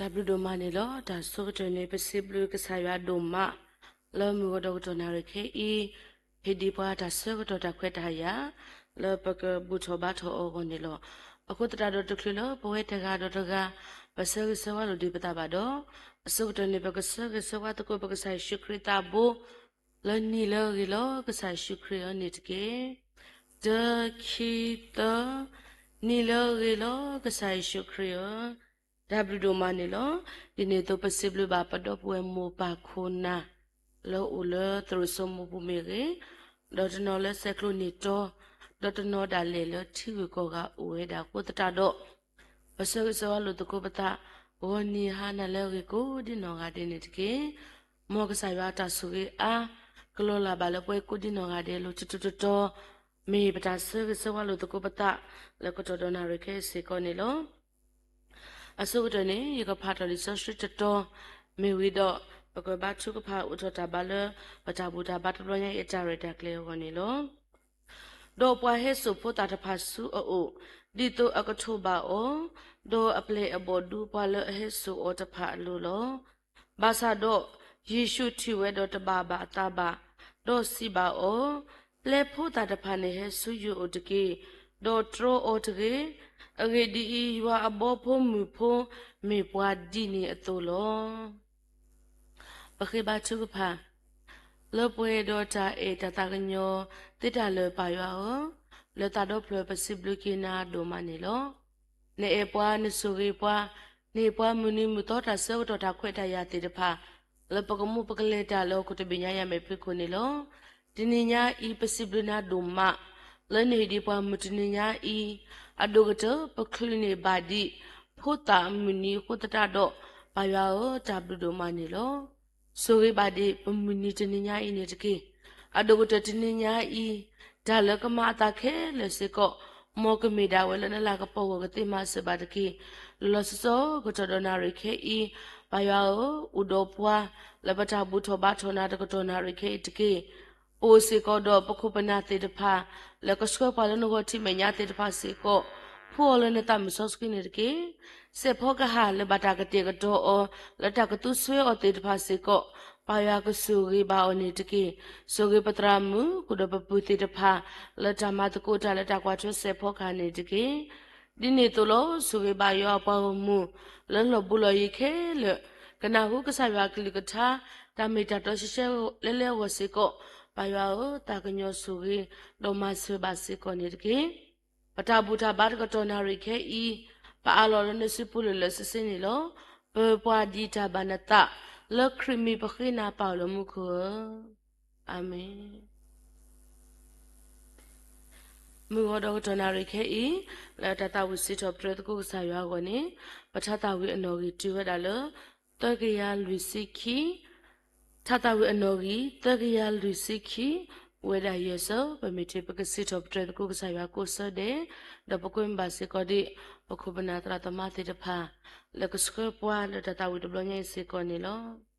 တၢ်ဘျုးဒိၣ်မးန့ၣ်လီၤ. တၢ်ဆိကတၢၢ်န့ၣ် ပစံးဘျုးကစၢ်ယွၤဒိၣ်မး လၢမုၢ်ဂီၤဒီးကတီၢ်နၣ်ရံၣ်ခဲအံၤ ဟ့ၣ်ဒံးပှၤတၢ်ဆၢကတီၢ်တၢ်ခွဲးတၢ်ယာ် လၢပကဘူၣ်ထီၣ်ဘါထီၣ်အီၤအဂီၢ်န့ၣ်လီၤ. အဃိသတးဒီးတချုးလၢပဝဲတဂၤဒီးတဂၤ ပဆၢဂ့ၤဆၢဝါလိာ်ဒံးပသးဘၣ်ဒီး အဆိကတၢၢ်န့ၣ် ပကဆၢဂ့ၤဆၢဝါသကိးပကစၢ်ယ့ၣ်ၡူးခရံာ်သးဘိ လၢနံၤလၢအဂ့ၤလီၤ ကစၢ်ယ့ၣ်ၡူးခရံာ်ဧၢန့ၣ်တက့ၢ်. တၢ ခံ သၢ, နံၤလၢအဂ့ၤလီၤ ကစၢ်ယ့ၣ်ၡူးခရံာ်ဧၢ, တၢ်ဘျုးဒိၣ်မးန့ၣ်လီၤ. ဒ်န့ၣ်အသိးပစံးဘျုးဘၣ်ပဒီပုၢ်ဝဲၢ်မိၢ်ပၢ်ခိၣ်နၢ် လၢအိၣ်လၢသရိာ်စိမိၢ်ပူၤမ့ၢ်ဂ့ၤ, ဒီးတနီၤလၢဆဲးကျိးန့ၢ်တီ, ဒီးတနီၤဒၣ်လဲာ်လၢထံဂုၤကီၢ်ဂၤအိၣ်ဝဲဒၣ်အဃိသတးဒီး ပဆၢဂ့ၤဆၢဝါလိာ်သကိးပသး, ဂီၤနံၤဟါနၤလၢအဂ့ၤကိးဒ်နီၢ်ဂၤဒဲးန့ၣ်တက့ၢ်. မ်ကစၢ်ယွၤအတၢ်ဆိၣ်ဂ့ၤအါ ကလီၤလၢ်ဘၣ်လၢပဝဲကိးဒ်နီၢ်ဂၤဒဲးလိၤတတီၤတတီၤ, မ့ၢ်ပတၢ်ဆၢဂ့ၤဆၢဝါလိာ်သကိးပသး လၢကတီၢ်ဒီးနၣ်ရံၣ်ခဲအံၤစ့ၢ်ကီးန့ၣ်လီၤ. အဆိကတၢၢ်န့ၣ် ယကဖးထီၣ်လံာ်စီဆှံတတီၤ, မ့ၢ်ဝံၤဒီး ပကဘါထုကဖၣ်အိၣ်ထီၣ်တၢ်ဘါလၢ ပတၢ်ဘူၣ်တၢ်ဘါတဘျီညါအံၤအတၢ်ရဲၣ်တၢ်ကျဲၤအဂီၢ်န့ၣ်လီၤ. ဒီးပှၤဟဲစိာ်ဖိသၣ်တဖၣ်ဆူအအိၣ်, ဒ်သိးအကထိးဘၣ်အီၤ, ဒီးအပျဲၢ်အဘီၣ်ဒူပှၤလၢအဟဲစိာ်အီၤတဖၣ်အလိၤလီၤ. ဘၣ်ဆၣ်ဒီး ယ့ၣ်ၡူးထံၣ်ဝဲဒီးတဘၣ်ဘၣ်အသးဘၣ်, ဒီးစံးဘၣ်အီၤ, ပျဲဖိသၣ်တဖၣ်န့ၣ်ဟဲဆူယအိၣ်တက့ၢ်, ဒီးတြီအီၤတဂ့ၤ. အဂ့ၢ်ဒ်အံၤ, ယွၤအဘီဖိမုၢ်ဖိမ့ၢ်ပှၤဒ်န့ၣ်အသိးလီၤ. ပဃ့ဘါထုကဖၣ်, လၢပှဲၤဒီးတၢ်အဲၣ်တၢ်သးကညီၤသ့တၢ်လၢာ်ပၢ်ယွၤဧၢ, လၢသးဒီဖျၢၣ်ပစံးဘျုးက့ၤနၤဒိၣ်မးန့ၣ်လီၤ. နအဲၣ်ပှၤ နဆိၣ်ဂ့ၤပှၤ, နဟ့ၣ်ပှၤမုၢ်နံၤမုၢ်သီတၢ်ဆၢကတီၢ်တၢ်ခွဲးတၢ်ယာ်သ့ၣ်တဖၣ်, လၢပကမူပကလဲၤတၢ်လၢဟီၣ်ခိၣ်တဘ့ၣ်ညါယၤမဲာ်ဖံးခိၣ်န့ၣ်လီၤ. တနံၤညါအံၤ ပစံးဘျုးနၤဒိၣ်မး, လၢနဟ့ၣ်ဒံးပှၤမုၢ်တနံၤညါအံၤ, အဒိၣ်ကတၢၢ်ပချုးန့ၢ်ဘၣ်ဒံး ဖိသၣ်မုၢ်နံၤအဃိသတးဒီး, ပၢ်ယွၤဧၢ, တၢ်ဘျုးဒိၣ်မးန့ၣ်လီၤ. ဆိၣ်ဂ့ၤဘၣ်ဒံးပမုၢ်နံၤတနံၤညါအံၤန့ၣ်တက့ၢ်. အဒိၣ်ကတၢၢ်တနံၤညါအံၤ, တၢ်လၢကမၤအသးခဲလၢာ်စ့ၢ်ကီး, မ်ကမ့ၢ်ဒၣ်ဝဲလၢနလၤကပီၤအဂီၢ်ကသ့မၤစၢၤဘၣ်တက့ၢ်. လီၤလီၤဆီဆီကတီၢ်ဒီးနၣ်ရံၣ်ခဲအံၤ, ပၢ်ယွၤဧၢ, အိၣ်ဒီးပှၤ လၢပတၢ်ဘူၣ်ထီၣ်ဘါထီၣ်နၤတကတီၢ်နၣ်ရံၣ်ခဲအံၤတက့ၢ်. ပအိၣ်စ့ၢ်ကီးဒီးပခိၣ်ပနၢ်သ့ၣ်တဖၣ်, လၢကဆှၢပှၤလၢနဂီၢ်ထံးမဲာ်ညါသ့ၣ်တဖၣ်စ့ၢ်ကီး, ဖှူအီၤလၢနသးမုၢ်စီဆှံန့ၣ်တက့ၢ်. စဲးဖီကဟၣ်လၢဘၣ်တၢ်ကတဲာ်ကတီၤအီၤ, လၢတၢ်ကသူဆှၢအီၤသ့ၣ်တဖၣ်စ့ၢ်ကီး, ပၢ်ယွၤကဆိၣ်ဂ့ၤဘၣ်အီၤန့ၣ်တက့ၢ်. ဆိၣ်ဂ့ၤပသရၣ်မုၣ် ဃုာ်ဒီးပပုၢ်သ့ၣ်တဖၣ်, လၢတၢ်မၤသကိးတၢ်လၢတၢ်ကွၢ်ထွဲစဲးဖီကဟၣ်န့ၣ်တက့ၢ်. ဒ်န့ၣ်အသိးလီၤ. ဆိၣ်ဂ့ၤဘၣ်ယွၤအပှၤဂီၢ်မုၢ် လၢလီၢ်ဘူးလီၢ်ယံၤခဲလၢာ်, ကနၢ်ဟူကစၢ်ယွၤအကလုၢ်ကထါ, တၢ်မ့ၢ်တၢ်တီဆှဲဆှဲလဲလဲအဂီၢ်စ့ၢ်ကီး, ပၢ်ယွၤဧၢ, သးကညီၤဆိၣ်ဂ့ၤ, ဒီးမၤစၢၤဘၣ်စ့ၢ်ကီးန့ၣ်တက့ၢ်. ပတၢ်ဘူၣ်တၢ်ဘါတကတီၢ်နၣ်ရံၣ်ခဲအံၤ, ပအးလီၤလၢနစုပူၤလၢာ်လၢာ်ဆ့ဆ့န့ၣ်လီၤ. ပပှၤဒံးတၢ်ဘၣ်နသး, လၢခရံာ်မံၤပဃ့နၤပၢ်အိၣ်လၢမူခိၣ်ဧၢ. အၤမ့ၣ်. မုၢ်ဂီၤဒီးကတီၢ်နၣ်ရံၣ်ခဲအံၤ, လၢတၢ်သးဝံၣ်စံးထီၣ်ပတြၢၤသကိးကစၢ်ယွၤအဂီၢ်န့ၣ်, ပထါသးဝံၣ်အနီၣ်ဂံၢ်တုၤဝဲဒၣ်လၢ သၢကယၤလွံၢ်ဆံခံ, ထါသးဝံၣ်အနီၣ်ဂံၢ် သၢကယၤလွံၢ်ဆံခံ, အိၣ်ဝဲဒၣ်ယဲၢ်ဆၢ, ပမ့ၢ်ထံၣ်ပကစံးထီၣ်ပတြၢၤသကိးကစၢ်ယွၤကိးဆၢဒဲး, ဒီးပကွဲမုာ်ဘၣ်စ့ၢ်ကီးဒံး ပခိၣ်ပနၢ်သရၣ်သမါသ့ၣ်တဖၣ်, လၢကဆှၢပှၤလၢတၢ်သးဝံၣ်တဘျီညါအံၤစ့ၢ်ကီးန့ၣ်လီၤ.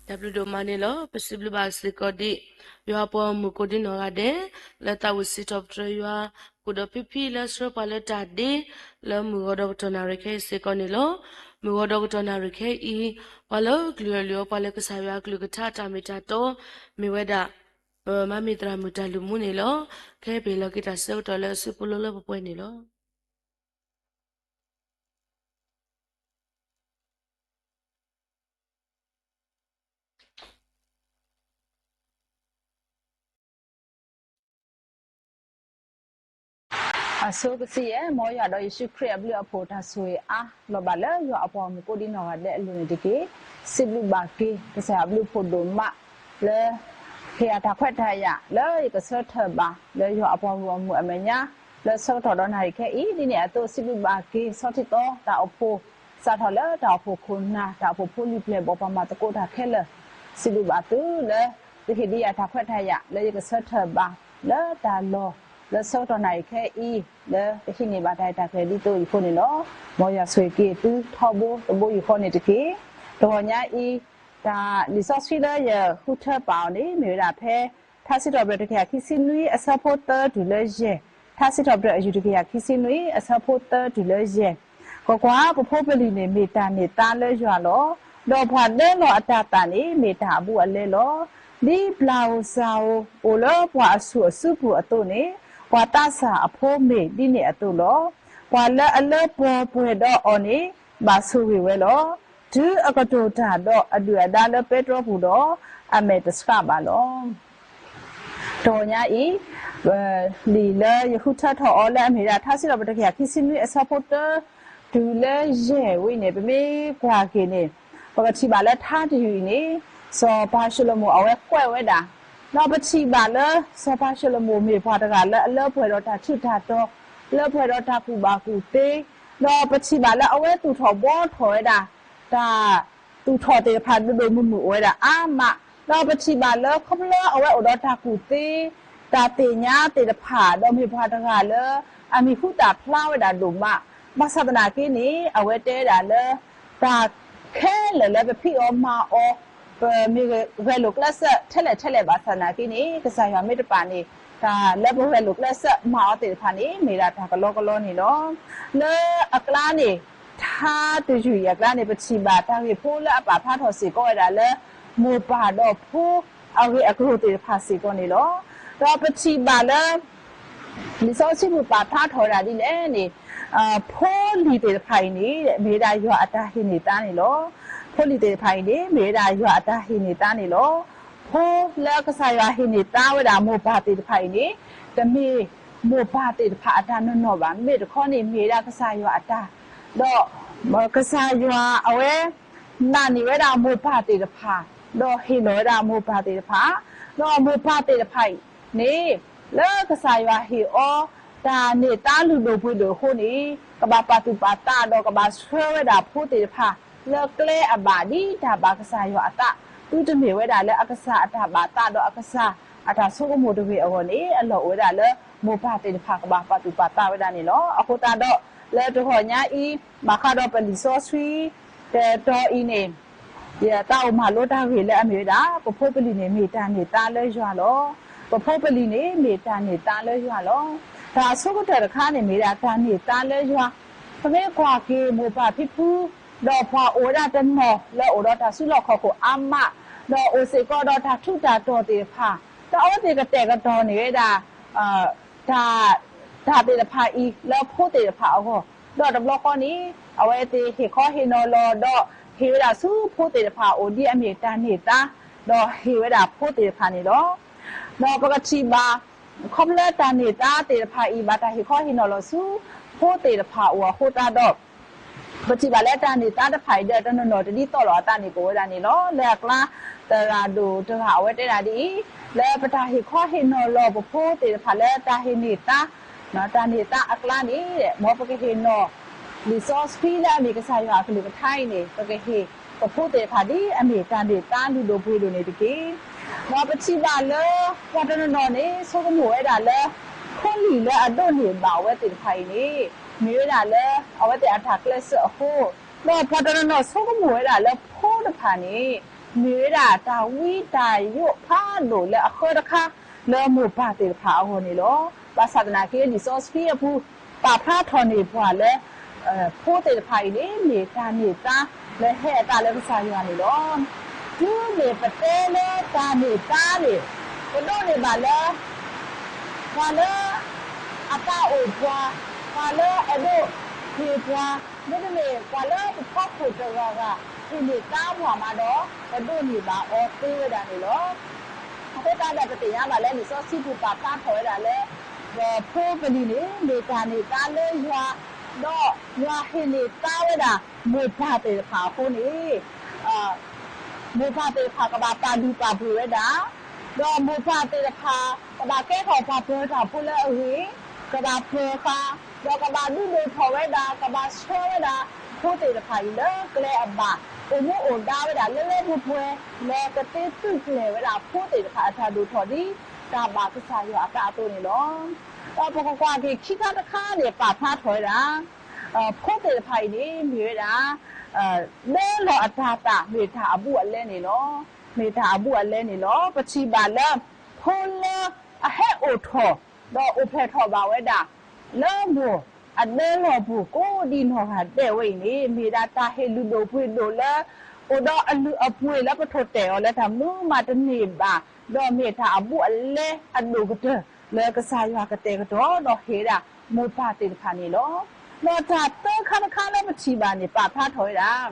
တၢ်ဘျုးဒိၣ်မးန့ၣ်လီၤ. ပစံးဘျုးဘၣ်စ့ၢ်ကီးဒံး ယွၤအပှၤဂီၢ်မုၢ်ကိးဒံနီၢ်ဂၤဒဲး လၢသးဝံၣ်စံးထီၣ်ပတြၢၤယွၤ ကူၣ်ဒီးဖံဖံလၢဆှၢပှၤလၢတၢ်ဒ့ လၢမုၢ်ဂီၤဒီးကတီၢ်နၣ်ရံၣ်ခဲအံၤစ့ၢ်ကီးန့ၣ်လီၤ. မုၢ်ဂီၤဒီးကတီၢ်နၣ်ရံၣ်ခဲအံၤ ပှၤလၢကလုၢ်အီၣ်လုၢ်အီပှၤလၢကစၢ်ယွၤအကလုၢ်ကထါတၢ်မ့ၢ်တၢ်တီ မ့ၢ်ဝဲဒၣ် ပမၤမ့ၢ်သရၣ်မုၣ်တၢ်လုၢ်မူန့ၣ်လီၤ. ခဲအံၤပဟ့ၣ်လီၤက့ၤတၢ်ဆၢကတီၢ်လၢအစုပူၤလီၤလၢပှဲၤပှဲၤန့ၣ်လီၤ. အဆိကတၢၢ် မ်ယွၤဒီးယ့ၣ်ၡူးခရံာ်အဘျုးအဖှိၣ်တၢ်ဆိၣ်ဂ့ၤအါလီၤဘၣ်လၢယွၤအပှၤဂီၢ်မုၢ်ကိးဒံနီၢ်ဂၤဒဲးအလိၤန့ၣ်တက့ၢ်. စံးဘျုးဘၣ်က့ၤ ကစၢ်ယွၤအဘျုးအဖှိၣ်ဒိၣ်မး လၢ ဟ့ၣ်ယၤတၢ်ခွဲးတၢ်ယာ် လၢယကဆၢထၢၣ်ဘၣ် လၢယွၤအပှၤဂီၢ်မုၢ်အမဲာ်ညါ လၢဆၢကတီၢ်ဒီးနၣ်ရံၣ်ခဲအံၤ ဒ်န့ၣ်အသိး စံးဘျုးဘၣ်က့ၤ ဆီထံသီ တၢ်အိၣ်ဖှိၣ် စးထီၣ်လၢတၢ်အိၣ်ဖှိၣ်ခိၣ်နၢ် တၢ်အိၣ်ဖှိၣ်ဖိလံၤပျဲၢ်ဘီၣ် ပှၤမၤသကိးတၢ်ခဲလၢာ် စံးဘျုးဘၣ်သုလၢ သုဟ့ၣ်ဒံးယၤတၢ်ခွဲးတၢ်ယာ် လၢယကဆၢထၢၣ်ဘၣ် လၢတၢ်လီၢ် လၢဆၢကတီၢ်နၣ်ရံၣ်ခဲအံၤ လၢကဟံးန့ၢ်ဘၣ်တၢ်ရဲၣ်တၢ်ကျဲၤဒ်သိးအံၤအဃိန့ၣ်လီၤ. မ်ယွၤဆိၣ်ဂ့ၤက့ၤသုထီဘိတဘိယူၢ်ဃီန့ၣ်တက့ၢ်. တဂီၤညါအံၤ တၢ်လံာ်စီဆှံလၢယဃုထၢပာ်အီၤန့ၣ် မ့ၢ်ဝဲဒၣ်ဖဲ ထါစံးထီၣ်ပတြၢၤတကယၤခံဆံနွံအဆၢဖိသၢတုၤလၢယဲၢ်, ထါစံးထီၣ်ပတြၢၤအယူၢ်တကယၤခံဆံနွံ အဆၢဖိသၢတုၤလၢယဲၢ်, ကွၢ်ကွၢ်, ပဖိပလံၤန့ၣ်မ့ၢ်တၢ်န့ၢ်သါလၢယွၤလီၤ. ဒီးပှၤဒၢလီၤအတၤသၣ်န့ၣ် မ့ၢ်တၢ်အဘူးအလဲလီၤ. ဒ်ဘျၣ်ဧိၤစၢ်ဧိၤအိၣ်လၢပှၤအဆူၣ်အစုပူၤအသိးန့ၣ်, ပှၤသးစၢ်အဖိမ့ၢ်ဒ်န့ၣ်အသိးလီၤ. ပှၤလၢအလၢပှီၤပှဲၤဒီးအီၤန့ၣ် ဘၣ်ဆိၣ်ဂ့ၤဝဲလီၤ. တုၤအကတိၤတၢ်ဒီးအဒုၣ်အဒါလၢပဲတြီပူၤဒီး, အမဲာ်တဆှးဘၣ်လီၤ. တဂီၤညါအံၤ, လံာ်လၢယဃုထၢထီၣ်အီၤလၢအမ့ၢ်ဝဲဒၣ်ထါစံးထီၣ်ပတြၢၤတကယၤခံဆံနွံအဆၢဖိသၢ တုၤလၢယဲၢ်ဝဲအံၤန့ၣ် ပမ့ၢ်ကွၢ်က့ၤန့ၣ်, ပကထံၣ်ဘၣ်လၢထါတယုၢ်အံၤန့ၣ်, စီၤပၤၡလိၤမိၣ်အဝဲကွဲးဝဲဒၣ်, ဒီးပထံၣ်ဘၣ်လၢစီၤပၤၡလိၤမိၣ်မ့ၢ်ပှၤတဂၤလၢအလၢပှဲၤဒီးတၢ်ထူးတၢ်တီၤ, လၢပှဲၤဒီးတၢ်ကူၣ်ဘၣ်ကူၣ်သ့, ဒီးပထံၣ်ဘၣ်လၢအဝဲသူၣ်ထီၣ်ဘှီထီၣ်ဝဲဒၣ် တၢ်သူၣ်ထီၣ်သ့ၣ်တဖၣ်ဒိၣ်ဒိၣ်မုၢ်မုၢ်အိၣ်ဝဲဒၣ်အါမး, ဒီးပထံၣ်ဘၣ်လၢခီဖျိအဝဲအိၣ်ဒီးတၢ်ကူၣ်သ့, တၢ်သ့ၣ်ညါသ့ၣ်တဖၣ်, ဒီးမ့ၢ်ပှၤတဂၤလၢ အမံၤဟူသၣ်ဖျါဝဲဒၣ်ဒိၣ်မး, ဘၣ်ဆၣ်သနာ်က့န့ၣ် အဝဲတဲဝဲဒၣ်လၢ တၢ်ခဲလၢာ်လၢပဖံးအီၤမၤအီၤ, ပမ့ၢ်ဂဲၤလိာ်ကျဲးစၢးထဲလဲၣ်ထဲလဲၣ်ဘၣ်ဆၣ်သနာ်က့န့ၣ် ကစၢ်ယွၤမ့ၢ်တပာ်န့ၣ် တၢ်လၢပဂဲၤလိာ်ကျဲးစၢးမၤအီၤသ့ၣ်တဖၣ်န့ၣ် မ့ၢ်ဒၣ်တၢ်ကလီကလီန့ၣ်လီၤ. လၢအကျါန့ၣ်, ထါတယုၢ်အံၤအကျါန့ၣ် ပထံၣ်ဘၣ်တၢ်ဂ့ၢ်ဖိလၢအပာ်ဖျါထီၣ်စ့ၢ်ကီးဝဲဒၣ်လၢ မိၢ်ပၢ်ဒီးဖိအဂ့ၢ်အကျိၤသ့ၣ်တဖၣ်စ့ၢ်ကီးန့ၣ်လီၤ. ဒီးပထံၣ်ဘၣ်လၢ လံာ်စီဆှံပူၤပာ်ဖျါထီၣ်ဝဲဒၣ်ဒ်လဲၣ်န့ၣ်, ဖိလံၤသ့ၣ်တဖၣ်အံၤန့ၣ် မ့ၢ်ဝဲဒၣ်ယွၤအတၢ်ဟ့ၣ်န့ၢ်သါန့ၣ်လီၤ. ဖိလံၤသ့ၣ်တဖၣ်အံၤန့ၣ် မ့ၢ်ဝဲဒၣ်ယွၤအတၢ်ဟ့ၣ်န့ၢ်သါန့ၣ်လီၤ. ဖိလၢကစၢ်ယွၤဟ့ၣ်န့ၢ်သါဝဲဒၣ်မိၢ်ပၢ်သ့ၣ်တဖၣ်အံၤန့ၣ်, တမ့ၢ်မိၢ်ပၢ်သ့ၣ်တဖၣ်အတၢ်နီၢ်နီၢ်ဘၣ်, မ့မ့ၢ်တခီန့ၣ် မ့ၢ်ဝဲဒၣ်ကစၢ်ယွၤအတၢ်, ဒီးကစၢ်ယွၤအဝဲ နာ်န့ၢ်ဝဲဒၣ်မိၢ်ပၢ်သ့ၣ်တဖၣ်, ဒီးဟ့ၣ်လီၤဝဲဒၣ်မိၢ်ပၢ်သ့ၣ်တဖၣ်, ဒီးမိၢ်ပၢ်သ့ၣ်တဖၣ်အံၤန့ၣ်, လၢကစၢ်ယွၤဟ့ၣ်အီၤ တၢ်န့ၢ်သါလုၢ်ဒိၣ်ပှ့ၤဒိၣ်အဃိန့ၣ်, ကဘၣ်ပာ်သူၣ်ပာ်သးဒီးကဘၣ်ဆှၢဝဲဒၣ်ဖိသ့ၣ်တဖၣ် လၢကျဲအဘၣ်ဒ်တၢ်ဘၣ်ကစၢ်ယွၤအသး, သုတမ့ၢ်ဝဲဒၣ်လၢအကစၢ်အတၢ်ဘၣ်သးဒီးအကစၢ်အတၢ်ဆိကမိၣ်တဂ့ၤအဂီၢ်န့ၣ်, အလီၢ်အိၣ်ဝဲဒၣ်လၢ မိၢ်ပၢ်သ့ၣ်တဖၣ်ကဘၣ်ပာ်သူၣ်ပာ်သးဝဲဒၣ်န့ၣ်လီၤ. အဃိသတးဒီး လၢတဂီၤညါအံၤ, ဘၣ်ဃးဒီးပလံာ်စီဆှံ တတီၤအံၤန့ၣ်, ယသးအိၣ်မၤလိတၢ်ဂ့ၢ်လၢအမ့ၢ်ဝဲဒၣ် ပဖိပလံၤန့ၣ်မ့ၢ်တၢ်န့ၢ်သါလၢယွၤလီၤ. ပဖိပလံၤန့ၣ်မ့ၢ်တၢ်န့ၢ်သါလၢယွၤလီၤ. တၢ်အဆိကတၢၢ်တခါန့ၣ် မ့ၢ်ဒၣ်တၢ်န့ၢ်သါလၢယွၤ, ပမ့ၢ်ကွၢ်က့ၤမိၢ်ပၢ်ဖံဖု, ဒီးပှၤအိၣ်ဝဲဒၣ်တနီၤလၢအိၣ်ဒီးတၢ်စုလီၢ်ခီၣ်ခိၣ်အါမး, ဒီးအိၣ်စ့ၢ်ကီးဒီးတၢ်ထူးတၢ်တီၤသ့ၣ်တဖၣ်, ဒီးအဝဲသ့ၣ်ကတဲာ်ကတီၤန့ၢ်ဝဲဒၣ် တၢ်, တၢ်သ့ၣ်တဖၣ်အံၤလၢဖိသ့ၣ်တဖၣ်အဂီၢ်, ဒီးတဘျီဃီန့ၣ် အဝဲသ့ၣ်ဟ့ၣ်ခီဟ့ၣ်နီၤလီၤ ဒီးဟ့ၣ်ဝဲဒၣ်ဆူဖိသ့ၣ်တဖၣ်အအိၣ်ဒ်အမ့ၢ်တၢ်န့ၢ်သါ, ဒီးဟ့ၣ်ဝဲဒၣ်ဖိသ့ၣ်တဖၣ်န့ၣ်လီၤ. ဒီးပကထံၣ်ဘၣ် ခီဖျိလၢတၢ်န့ၢ်သါသ့ၣ်တဖၣ်အံၤ ဘၣ်တၢ်ဟ့ၣ်ခီဟ့ၣ်နီၤလီၤဆူ ဖိသ့ၣ်တဖၣ်အအိၣ်အဃိသတးဒီး ပထံၣ်ဘၣ်လၢတၢ်န့ၢ်သါတဖၣ်အံၤဒီး တနီၤနီၤတဒ်သိးလိာ်အသးန့ၣ်ကအိၣ်ဝဲဒၣ်န့ၣ်လီၤ. လၢအကျါ သရၣ်ဒိၣ်တဂၤအဝဲတဲဒၣ်ဒ်အံၤ, လၢပတၢ်ဟ့ၣ်ခီဟ့ၣ်နီၤလီၤပဖိသ့ၣ်တဖၣ်လၢတၢ်ဟ့ၣ်န့ၢ်သါ တၢ်န့ၢ်သါအကျါန့ၣ် မ်ပကဟ့ၣ်နီၤ လံာ်စီဆှံလၢအမ့ၢ်ကစၢ်ယွၤအကလုၢ်ကထါအံၤန့ၣ် ပကဟ့ၣ်ပဖိသ့ၣ်တဖၣ်ဒ်အမ့ၢ်တၢ်န့ၢ်သါလုၢ်ဒိၣ်ပှ့ၤဒိၣ်န့ၣ်တက့ၢ်. ဒီးပထံၣ်ဘၣ်လၢ ပှၤတနီၤနီၤန့ၣ် ဆိကမိၣ်ဝဲဒၣ်လၢ ဖိလံၤလၢအဒိးန့ၢ်ဘၣ်အဝဲသ့ၣ်တဖၣ်အံၤန့ၣ် မ့ၢ်ဝဲဒၣ်လၢ အဝဲသ့ၣ်အတၢ်ကျဲးစၢးအဃိ, ဒီးပှၤတနီၤနီၤဆိကမိၣ်ဝဲဒၣ်လၢဖိတဖၣ်န့ၣ် မ့ၢ်ဝဲဒၣ်တၢ်ဝံတၢ်ယိးဖးဒိၣ်လၢအဃၢတခါ လၢမိၢ်ပၢ်သ့ၣ်တဖၣ်အဂီၢ်န့ၣ်လီၤ. ဘၣ်ဆၣ်သနာ်က့ လံာ်စီဆှံအပူၤ ပာ်ဖျါထီၣ်န့ၢ်ပှၤလၢ ဖိသ့ၣ်တဖၣ်အံၤန့ၣ် မ့ၢ်တၢ်န့ၢ်သါလၢဟဲအသးလၢကစၢ်ယွၤန့ၣ်လီၤ. တုၤမ့ၢ်ပတဲလၢတၢ်န့ၢ်သါန့ၣ် ပဒိးန့ၢ်ဘၣ်လၢ ပှၤလၢ အသးအိၣ်ပှၤ, ပှၤလၢအအဲၣ်ဒိးဟ့ၣ်ပှၤ, မ့တမ့ၢ်ပှၤလၢပဖီခိၣ်တဂၤဂၤ ဟ့ၣ်န့ၢ်သါပှၤမးဒီး ပဒိးန့ၢ်ဘၣ်အီၤသ့ဝဲဒၣ်န့ၣ်လီၤ. အဃိသတးဒီး ပသ့ၣ်ညါဘၣ်လၢလံာ်စီဆှံပူၤပာ်ဖျါထီၣ်ဝဲဒၣ်လၢ ပဖိပလံၤန့ၣ် မ့ၢ်တၢ်န့ၢ်သါလၢယွၤ, ဒီးယွၤဟ့ၣ်န့ၢ်သါဝဲဒၣ် မိၢ်ပၢ်သ့ၣ်တဖၣ်အဃိန့ၣ် မိၢ်ပၢ်သ့ၣ်တဖၣ်ကဘၣ်ပာ်လုၢ်ပာ်ပှ့ၤဝဲဒၣ်, ဒီးမိၢ်ပၢ်သ့ၣ်တဖၣ် ကဘၣ်ကဲထီၣ်ပှၤပၢၤတၢ်ဖိလၢအဂ့ၤ, ကဘၣ်ပၢၤဃာ်, ဒီးကဘၣ်ဒုးဒိၣ်ထီၣ်ဝဲဒၣ်, ကဘၣ်ဆှၢဝဲဒၣ် ဖိသ့ၣ်တဖၣ်အံၤလၢကျဲအဘၣ်, အိၣ်မူအိၣ်ဒါဝဲဒၣ်လၢလၢပှဲၤပှဲၤ, လၢကသ့သုးကျဲၤဝဲဒၣ်ဖိသ့ၣ်တဖၣ်အတၢ်ဒိၣ်ထီၣ်ဒ် တၢ်ဘၣ်ကစၢ်ယွၤအသးအသိးန့ၣ်လီၤ. ဒီးပကကွၢ်က့ၤခံခါတခါန့ၣ် ပာ်ဖျါထီၣ်ဝဲဒၣ် ဖိသ့ၣ်တဖၣ်အံၤန့ၣ် မ့ၢ်ဝဲဒၣ် ဒၢလီၤအတၤသၣ် မ့ၢ်တၢ်အဘူးအလဲန့ၣ်လီၤ. မ့ၢ်တၢ်အဘူးအလဲန့ၣ်လီၤ. ပထံၣ်ဘၣ်လၢ ဖိလၢအဟဲအိၣ်ထီၣ် ဒီးအိၣ်ဖျဲၣ်ထီၣ်ဘၣ်ဝဲဒၣ် လၢမိၢ်အဒၢလီၢ်ပူၤကိးဒံနီၢ်ဂၤဒဲးဝဲအံၤန့ၣ် မ့ၢ်ဒၣ်တၢ်ဟ့ၣ်လုၢ်ဒိၣ်ပှ့ၤဒိၣ်လၢ အိၣ်ဒီးအလုၢ်အပှ့ၤလၢပထိၣ်တဲာ်အီၤလၢတၢ်မနုၤမးတန့ၢ်ဘၣ်, ဒီးမ့ၢ်တၢ်အဘူးအလဲအဒိၣ်ကတၢၢ် လၢကစၢ်ယွၤကတဲာ်ကတီၤဒီးဟ့ၣ်ဝဲဒၣ်မိၢ်ပၢ်သ့ၣ်တဖၣ်န့ၣ်လီၤ. ဒီးတၢ်သၢခါတခါလၢပထံၣ်ဘၣ်န့ၣ် ပာ်ဖျါထီၣ်ဝဲဒၣ်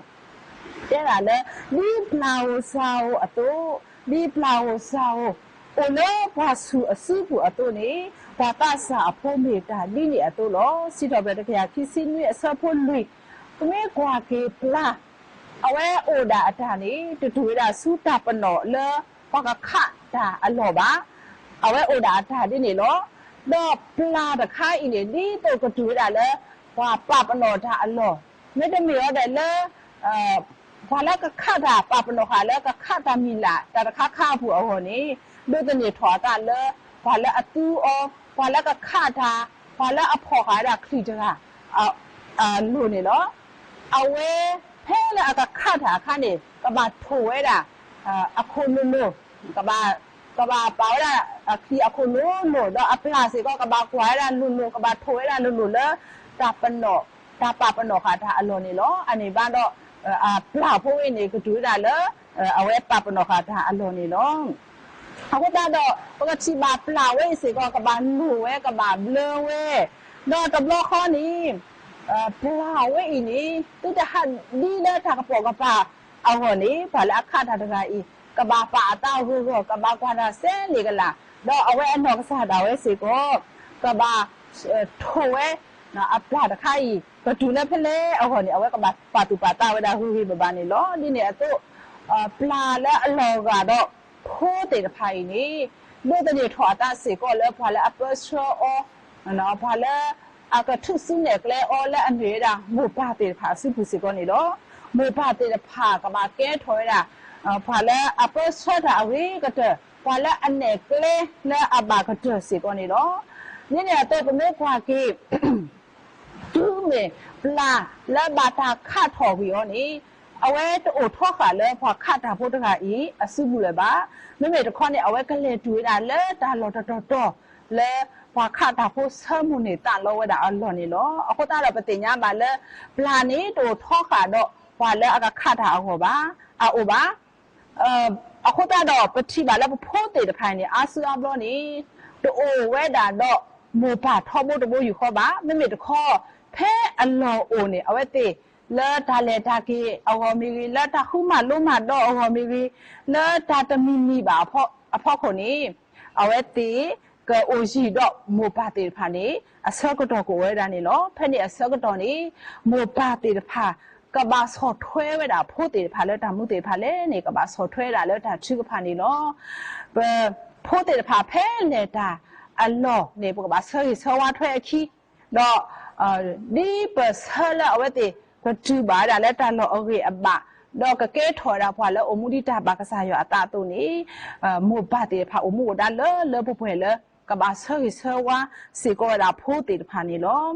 တဲဒၣ်လၢ ဒ်ပျၢ်ဧိၤစှၤဧိၤအသိး, ဒ်ပျၢ်ဧိၤစှၤဧိၤ အိၣ်လၢပှၤဆူၣ်အစုပူၤအသိးန့ၣ်, ပှၤသးစၢ်အဖိမ့ၢ်တၢ်ဒ်န့ၣ်အသိးလီၤ. စံးထီၣ်ပတြၢၤတကယၤခံဆံနွံအဆၢဖိလွံၢ်, ပမ့ၢ်ကွၢ်က့ၤပျၢ် အဝဲအိၣ်ဒၣ်အတၢ်န့ၣ် တတူၢ်ဝဲဒၣ်ဆူတၢ်ပနီၣ်လၢ ပှၤကခးတၢ်အလီၢ်ဘၣ်. အဝဲအိၣ်ဒၣ်အတၢ်ဒ်န့ၣ်လီၤ. ဒီးပျၢ်တခါအံၤန့ၣ် ဒ်သိးကတူၢ်ဝဲဒၣ်လၢ ပှၤပာ်ပနီၣ်တၢ်အလီၢ်, မ့တမ့ၢ်ဝဲဒၣ်လၢ ပှၤလၢကခးတၢ် ပာ်ပနီၣ်ဃာ်လၢကခးတၢ်မံၤလၢ် တၢ်တခါခါအပူၤအဂီၢ်န့ၣ်, ဒိးသန့ၤထီၣ်အသးလၢ ပှၤလၢအသူအီၤ, ပှၤလၢကခးတၢ်, ပှၤလၢအဖီၣ်ဃာ်ဝဲဒၣ်ချံၣ်တဂၤ အလိၤန့ၣ်လီၤ. အဝဲ ဖဲလၢအကခးတၢ်အခါန့ၣ် ကဘၣ်ထိၣ်ဝဲဒၣ် အခိၣ်လိၤလိၤ, ကဘၣ်ပာ်ဝဲဒၣ်အချံၣ်အခိၣ်လိၤလိၤ, ဒီးအပျၢ်စ့ၢ်ကီး ကဘၣ်ကွၢ်ဝဲဒၣ်လိၤလိၤ, ကဘၣ်ထိၣ်ဝဲဒၣ်လိၤလိၤလၢ တၢ်ပနီၣ်, တၢ်ပာ်ပနီၣ်ဃာ်တၢ်အလီၢ်န့ၣ်လီၤ. အန့ၣ်ဘၣ်ဒီး အပျၢ်ဖိဝဲအံၤန့ၣ် ကတူၢ်ဝဲဒၣ်လၢ အဝဲပာ်ပနီၣ်ဃာ်တၢ်အလီၢ်န့ၣ်လီၤ. အဃိသတးဒီး ပကထံၣ်ဘၣ်ပျၢ်ဝဲအံၤစ့ၢ်ကီး ကဘၣ်လိၣ်ဝဲ ကဘၣ်ဘျၢဝဲ, ဒီးတဘျီဃီန့ၣ် ပျၢ်ဝဲအံၤန့ၣ် သုတဟးဒ်လၢတၢ်ကပိာ်ကပၤအဂီၢ်န့ၣ် ပှၤလၢအခးတၢ်တဂၤအံၤ ကဘၣ်ပာ်အသးဂီၢ်ဂီၢ်, ကဘၣ်ကွၢ်တၢ်စဲန့ၣ်ကလာ်, ဒီးအဝဲအနီၢ်ကစၢ်ဒၣ်ဝဲစ့ၢ်ကီး ကဘၣ်ထိၣ်ဝဲ အပျၢ်တခါအံၤ ကတုၤလၢဖဲလဲၣ်အဂီၢ်န့ၣ် အဝဲကဘၣ်ပာ်သူၣ်ပာ်သးဝဲဒၣ်ဂ့ၤဂ့ၤဘၣ်ဘၣ်န့ၣ်လီၤ. ဒ်န့ၣ်အသိး ပျၢ်လၢအလီၤဂာ်ဒီးဖိသ့ၣ်တဖၣ်အံၤန့ၣ် ဒိးသန့ၤထီၣ်အသးစ့ၢ်ကီးလၢပှၤလၢအပၢဆှၢအီၤ, ပှၤလၢအကထုးစုနဲၣ်ကျဲအီၤလၢအမ့ၢ်ဝဲဒၣ်မိၢ်ပၢ်သ့ၣ်တဖၣ်အစုပူၤစ့ၢ်ကီးန့ၣ်လီၤ. မိၢ်ပၢ်သ့ၣ်တဖၣ်ကဘၣ်ကဲထီၣ်ဝဲဒၣ် ပှၤလၢအပၢဆှၢတၢ်အဂ့ၤကတၢၢ်, ပှၤလၢအနဲၣ်ကျဲလၢအဘၣ်ကတၢၢ်စ့ၢ်ကီးန့ၣ်လီၤ. ဒ်န့ၣ်အသိးပမ့ၢ်ကွၢ်က့ၤ တုၤမ့ၢ်ပျၢ်လၢဘၣ်တၢ်ခးထီၣ်ကွံာ်အီၤန့ၣ်, အဝဲတအိၣ်ထီဃာ်လၢပှၤခးတၢ်ဖိတဂၤအံၤအစုပူၤလၢၤဘၣ်. မ့မ့ၢ်တခီန့ၣ် အဝဲကလဲၤတုၤဝဲဒၣ်လၢတၢ်လီၢ်တတီၤတီၤ လၢပှၤခးတၢ်ဖိဆၢမုၢ်န့ၢ်သးလီဝဲဒၣ်အလီၢ်န့ၣ်လီၤ. အဃိသတးဒီးပသ့ၣ်ညါဘၣ်လၢ ပျၢ်န့ၣ်တအိၣ်ထီဃာ်ဒီးပှၤလၢအကခးတၢ်အဂီၢ်ဘၣ်, အအိၣ်ဘၣ် အဃိသတးဒီး ပထံၣ်ဘၣ်လၢပဖိသ့ၣ်တဖၣ်န့ၣ် အါစုအါဘျီန့ၣ် တအိၣ်ဝဲဒၣ်ဒီးမိၢ်ပၢ်ထီဘိတဘိယူၢ်ဃီဘၣ်. မ့မ့ၢ်တခီ ဖဲအလီၢ်အိၣ်န့ၣ် အဝဲသ့ၣ်လၢတၢ်လဲၤတၢ်က့ၤအဂီၢ်မ့ၢ်ဂ့ၤ, လၢတၢ်ဃုမၤလိမၤဒိးအဂီၢ်မ့ၢ်ဂ့ၤ, လၢတၢ်တမံၤမံၤဘၣ်အဖီခိၣ်န့ၣ် အဝဲသ့ၣ် ကအိၣ်ယံၤဒီးမိၢ်ပၢ်သ့ၣ်တဖၣ်န့ၣ် အဆၢကတီၢ်ကအိၣ်ဝဲဒၣ်န့ၣ်လီၤ. ဖဲန့ၣ်အဆၢကတီၢ်န့ၣ် မိၢ်ပၢ်သ့ၣ်တဖၣ် ကဘၣ်ဆီၣ်ထွဲဝဲဒၣ်ဖိသ့ၣ်တဖၣ်လၢတၢ်မူသ့ၣ်တဖၣ်လဲၣ်န့ၣ် ကဘၣ်ဆီၣ်ထွဲဒၣ်လၢတၢ်ထုကဖၣ်န့ၣ်လီၤ. ပဖိသ့ၣ်တဖၣ်ဖဲလဲၤတၢ်အလီၢ်န့ၣ် ပကဘၣ်ဆၢဂ့ၤဆၢဝါထွဲအခံ ဒီး ဒ်ပဆၢလၢအဝဲသ့ၣ်ကတုၤဘၣ်ဝဲဒၣ်လၢတၢ်လီၢ်အဂ့ၢ်အဘၣ်, ဒီးကကဲထီၣ်ဝဲဒၣ်ပှၤလၢအိၣ်မူဒ်တၢ်ဘၣ်ကစၢ်ယွၤအသးအသိးန့ၣ်, မိၢ်ပၢ်သ့ၣ်တဖၣ်အိၣ်မူအိၣ်ဒါလၢလၢပှဲၤပှဲၤလၢ ကဘၣ်ဆၢဂ့ၤဆၢဝါစ့ၢ်ကီးဝဲဒၣ်ဖိသ့ၣ်တဖၣ်န့ၣ်လီၤ.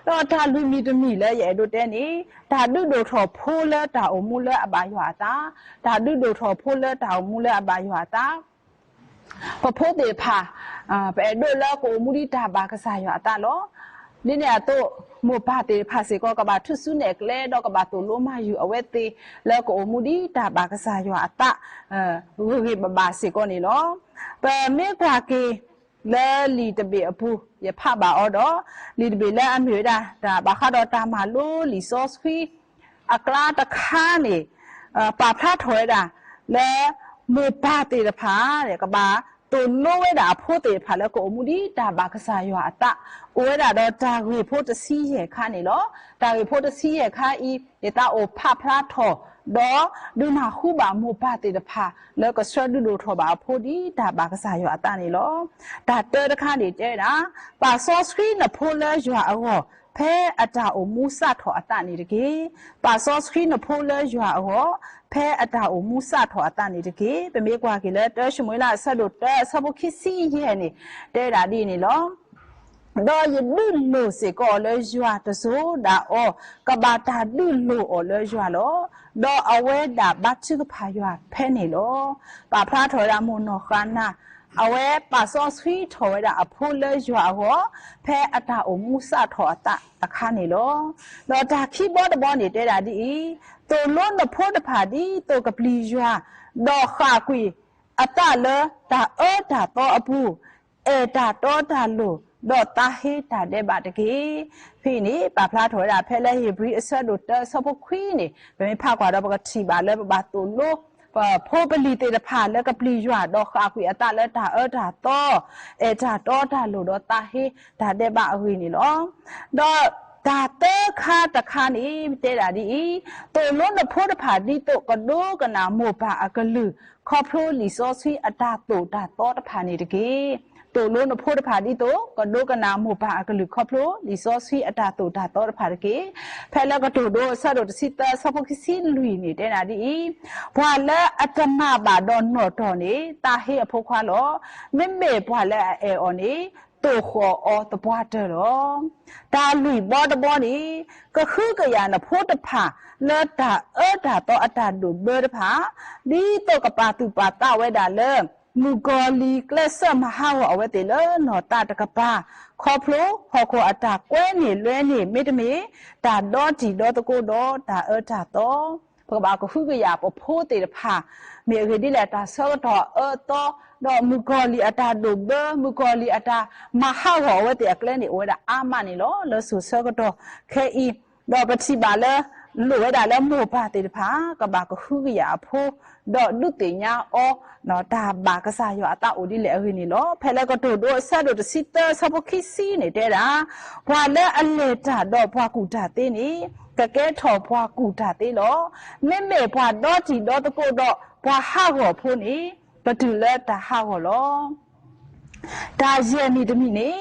ဒီးတၢ်လွံၢ်မံၤတမံၤလၢယအဲၣ်ဒိးတဲန့ၣ်, တၢ်ဒုးဒိၣ်ထီၣ်ဖိလၢတၢ်အိၣ်မူလၢအဘၣ်ယွၤအသး, တၢ်ဒုးဒိၣ်ထီၣ်ဖိလၢတၢ်အိၣ်မူလၢအဘၣ်ယွၤအသး ပဖိသ့ၣ်တဖၣ် ပအဲၣ်ဒိးလၢကအိၣ်မူဒ်တၢ်ဘၣ်ကစၢ်ယွၤအသးလီၤ. ဒ်န့ၣ်အသိး မိၢ်ပၢ်သ့ၣ်တဖၣ်စ့ၢ်ကီး ကဘၣ်ထူၣ်စုနဲၣ်ကျဲ ဒီးကဘၣ်သိၣ်လိမၤယုၤအဝဲသ့ၣ် လၢကအိၣ်မူဒ်တၢ်ဘၣ်ကစၢ်ယွၤအသး ဂ့ၤဂ့ၤဘၣ်ဘၣ်စ့ၢ်ကီးန့ၣ်လီၤ. ပမ့ၢ်ကွၢ်က့ၤ လၢလံာ်တဘ့ၣ်အပူၤ ယဖးဘၣ်အီၤဒီး လံာ်တဘ့ၣ်လၢအမ့ၢ်ဝဲဒၣ် တၢ်ဘၣ်ဃးဒီးတၢ်မၤလိလံာ်စီဆှံ အကျါတခါန့ၣ် ပာ်ဖျါထီၣ်ဝဲဒၣ် လၢမိၢ်ပၢ်သ့ၣ်တဖၣ် ကဘၣ်သိၣ်လိဝဲဒၣ်အဖိသ့ၣ်တဖၣ်လၢကအိၣ်မူဒ်တၢ်ဘၣ်ကစၢ်ယွၤအသး, အိၣ်ဝဲဒၣ်ဒီးတၢ်ဂ့ၢ်ဖိတဆံယဲၢ်ခါန့ၣ်လီၤ. တၢ်ဂ့ၢ်ဖိတဆံယဲၢ်ခါအံၤ ယသးအိၣ်ဖးဖျါထီၣ် ဒီးဒုးနၢ်ဟူဘၣ်မိၢ်ပၢ်သ့ၣ်တဖၣ် လၢကဆှၢဒုးဒိၣ်ထီၣ်ဘၣ်အဖိဒ်တၢ်ဘၣ်ကစၢ်ယွၤအသးန့ၣ်လီၤ. တၢ်တၢတခါန့ၣ်တဲဝဲဒၣ်, ပာ်စီဆှံနဖိလၢယွၤအဂီၢ် ဖဲအတၢ်အိၣ်မူစးထီၣ်အသးန့ၣ်တက့ၢ်. ပာ်စီဆှံနဖိလၢယွၤအဂီၢ် ဖဲအတၢ်အိၣ်မူစးထီၣ်အသးန့ၣ်တက့ၢ်. ပမ့ၢ်ကွၢ်က့ၤလၢ တၢၡမူၤအ့လး အဆၢဒိၣ်တၢ အဆၢဖိခံဆံယဲၢ်န့ၣ် တဲဝဲဒၣ်ဒ်အံၤန့ၣ်လီၤ. ဒီးယဒုးလိၢ်စ့ၢ်ကီးအီၤလၢယွၤတစိၤဒၣ်အီၤ, ကဘၣ်တၢ်ဒုးလိၢ်အီၤလၢယွၤလီၤ. ဒီးအဝဲဒၣ်ဘါထုကဖၣ်ယွၤဖဲန့ၣ်လီၤ. ပာ်ဖျါထီၣ်ဝဲဒၣ်မိၢ်နီၢ်ဃါနၤ, အဝဲပာ်စီဆှံထီၣ်ဝဲဒၣ်အဖိလၢယွၤအဂီၢ် ဖဲအတၢ်အိၣ်မူစးထီၣ်အသးအခါန့ၣ်လီၤ. ဒီးတၢ်ခံဘီတဘီန့ၣ်တဲဒၣ်ဒ်အံၤ, သိၣ်လိနဖိတဖၣ်ဒ်သိးကပျံၤယွၤ, ဒီးဃၣ်ကွံာ်အသးလၢတၢ်အၢတၢ်သီအပူၤ, အဲၣ်တၢ်တီတၢ်လိၤ, ဒီးသးဟ့တၢ်ဒဲးဘးတက့ၢ်. ဖဲအံၤန့ၣ် ပာ်ဖျါထီၣ်ဝဲဒၣ်ဖဲလၢဧ့ၤဘြံၤအဆၢဒိၣ်တၢအဆၢဖိခွံန့ၣ် ပမ့ၢ်ဖးကွၢ်ဒီးပကထံၣ်ဘၣ်လၢပဘၣ်သိၣ်လိ ပဖိပလံၤသ့ၣ်တဖၣ်လၢကပျံၤယွၤ ဒီးဃၣ်ကွံာ်အသးလၢတၢ်အၢတၢ်သီ, အဲၣ်တၢ်တီတၢ်လိၤ ဒီးသးဟ့တၢ်ဒဲးဘးအဂ့ၢ်န့ၣ်လီၤ. ဒီးတၢ်သၢခါတခါန့ၣ် တဲဒၣ်ဒ်အံၤ, သိၣ်လိနဖိတဖၣ်ဒ်သိးကဒိကနၣ်မိၢ်ပၢ်အကလုၢ် ခီဖျိလံာ်စီဆှံအတၢ်သိၣ်တၢ်သီတဖၣ်န့ၣ်တက့ၢ်. သိၣ်လိနဖိတဖၣ်ဒ်သိး ကဒိကနၣ်မိၢ်ပၢ်အကလုၢ် ခီဖျိလံာ်စီဆှံအတၢ်သိၣ်တၢ်သီတဖၣ်တက့ၢ်. ဖဲလၢကတိၤဒိအဆၢဒိၣ်တဆံသၢ အဆၢဖိခံဆံလွံၢ်န့ၣ် တဲဒၣ်ဒ်အံၤ, ပှၤလၢအတမၤဘၣ်ဒီးနီၣ်တီၢ်န့ၣ် သးဟ့အဖိခွါလီၤ. မ့မ့ၢ်ပှၤလၢအအဲၣ်အီၤန့ၣ် သိၣ်ဃီၣ်အီၤသပှၢ်တၢၢ်လီၤ. တၢ်လွံၢ်ဘီတဘီန့ၣ် ကဟုကယာ်နဖိတဖၣ် လၢတၢ်အၢတၢ်သီအတၢ်ဒိၣ်ဘၢတဖၣ်, ဒ်သိးကပာ်သူၣ်ပာ်သးဝဲဒၣ်လၢ မုၣ်ကီၤလံၢ်ကျဲးစၢးမၤဟးဂီၤအဝဲသ့ၣ်လၢနီၢ်သးတကပၤ, ခီဖျိဟီၣ်ခိၣ်အတၢ်ကွဲန့ၢ်လွဲန့ၢ် မ့တမ့ၢ် တၢ်ဒီတံၤဒီသကိးဒီးတၢ်အၢတၢ်သီ ပကဘၣ်ကဟုကယာ်ပဖိသ့ၣ်တဖၣ်, မ့ၢ်အဂ့ၢ်ဒ်လဲၣ် တၢ်ဆၢကတီၢ်အအၢအသီ, ဒီးမုၣ်ကီၤလံၢ်အတၢ်ဒိၣ်ဘၢ, မုၣ်ကီၤလံၢ်အတၢ်မၤဟးဂီၤအဝဲသ့ၣ်အကျဲန့ၣ် အိၣ်ဝဲဒၣ်အါမးန့ၣ်လီၤ. လၢစိၤဆၢကတီၢ်ခဲအံၤ, ဒီးပထံၣ်ဘၣ်လၢ လိၣ်ဝဲဒၣ်လၢမိၢ်ပၢ်သ့ၣ်တဖၣ် ကဘၣ်ကဟုကယာ်အဖိ, ဒီးဒုးသ့ၣ်ညါအီၤ တၢ်ဘၣ်ကစၢ်ယွၤအသးအိၣ်ဒ်လဲၣ်အဂ့ၢ်န့ၣ်လီၤ. ဖဲလၢကတိၤဒိအဆၢဒိၣ်တဆံသၢ အဆၢဖိခံဆံန့ၣ်တဲဒၣ်, ပှၤလၢအလဲၤတၢ်ဒီးပှၤကူၣ်တၢ်သ့န့ၣ် ကကဲထီၣ်ပှၤကူၣ်တၢ်သ့လီၤ. မ့မ့ၢ်ပှၤဒီတံၤဒီသကိးဒီးပှၤဟးဂီၤဖိန့ၣ် ကတုၤလၢတၢ်ဟးဂီၤလီၤ. တၢ်ယဲၢ်မံၤတမံၤန့ၣ်,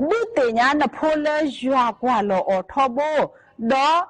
ဒုးသ့ၣ်ညါနဖိလၢယွၤကွၢ်လီၤအီၤထီဘိ, ဒီး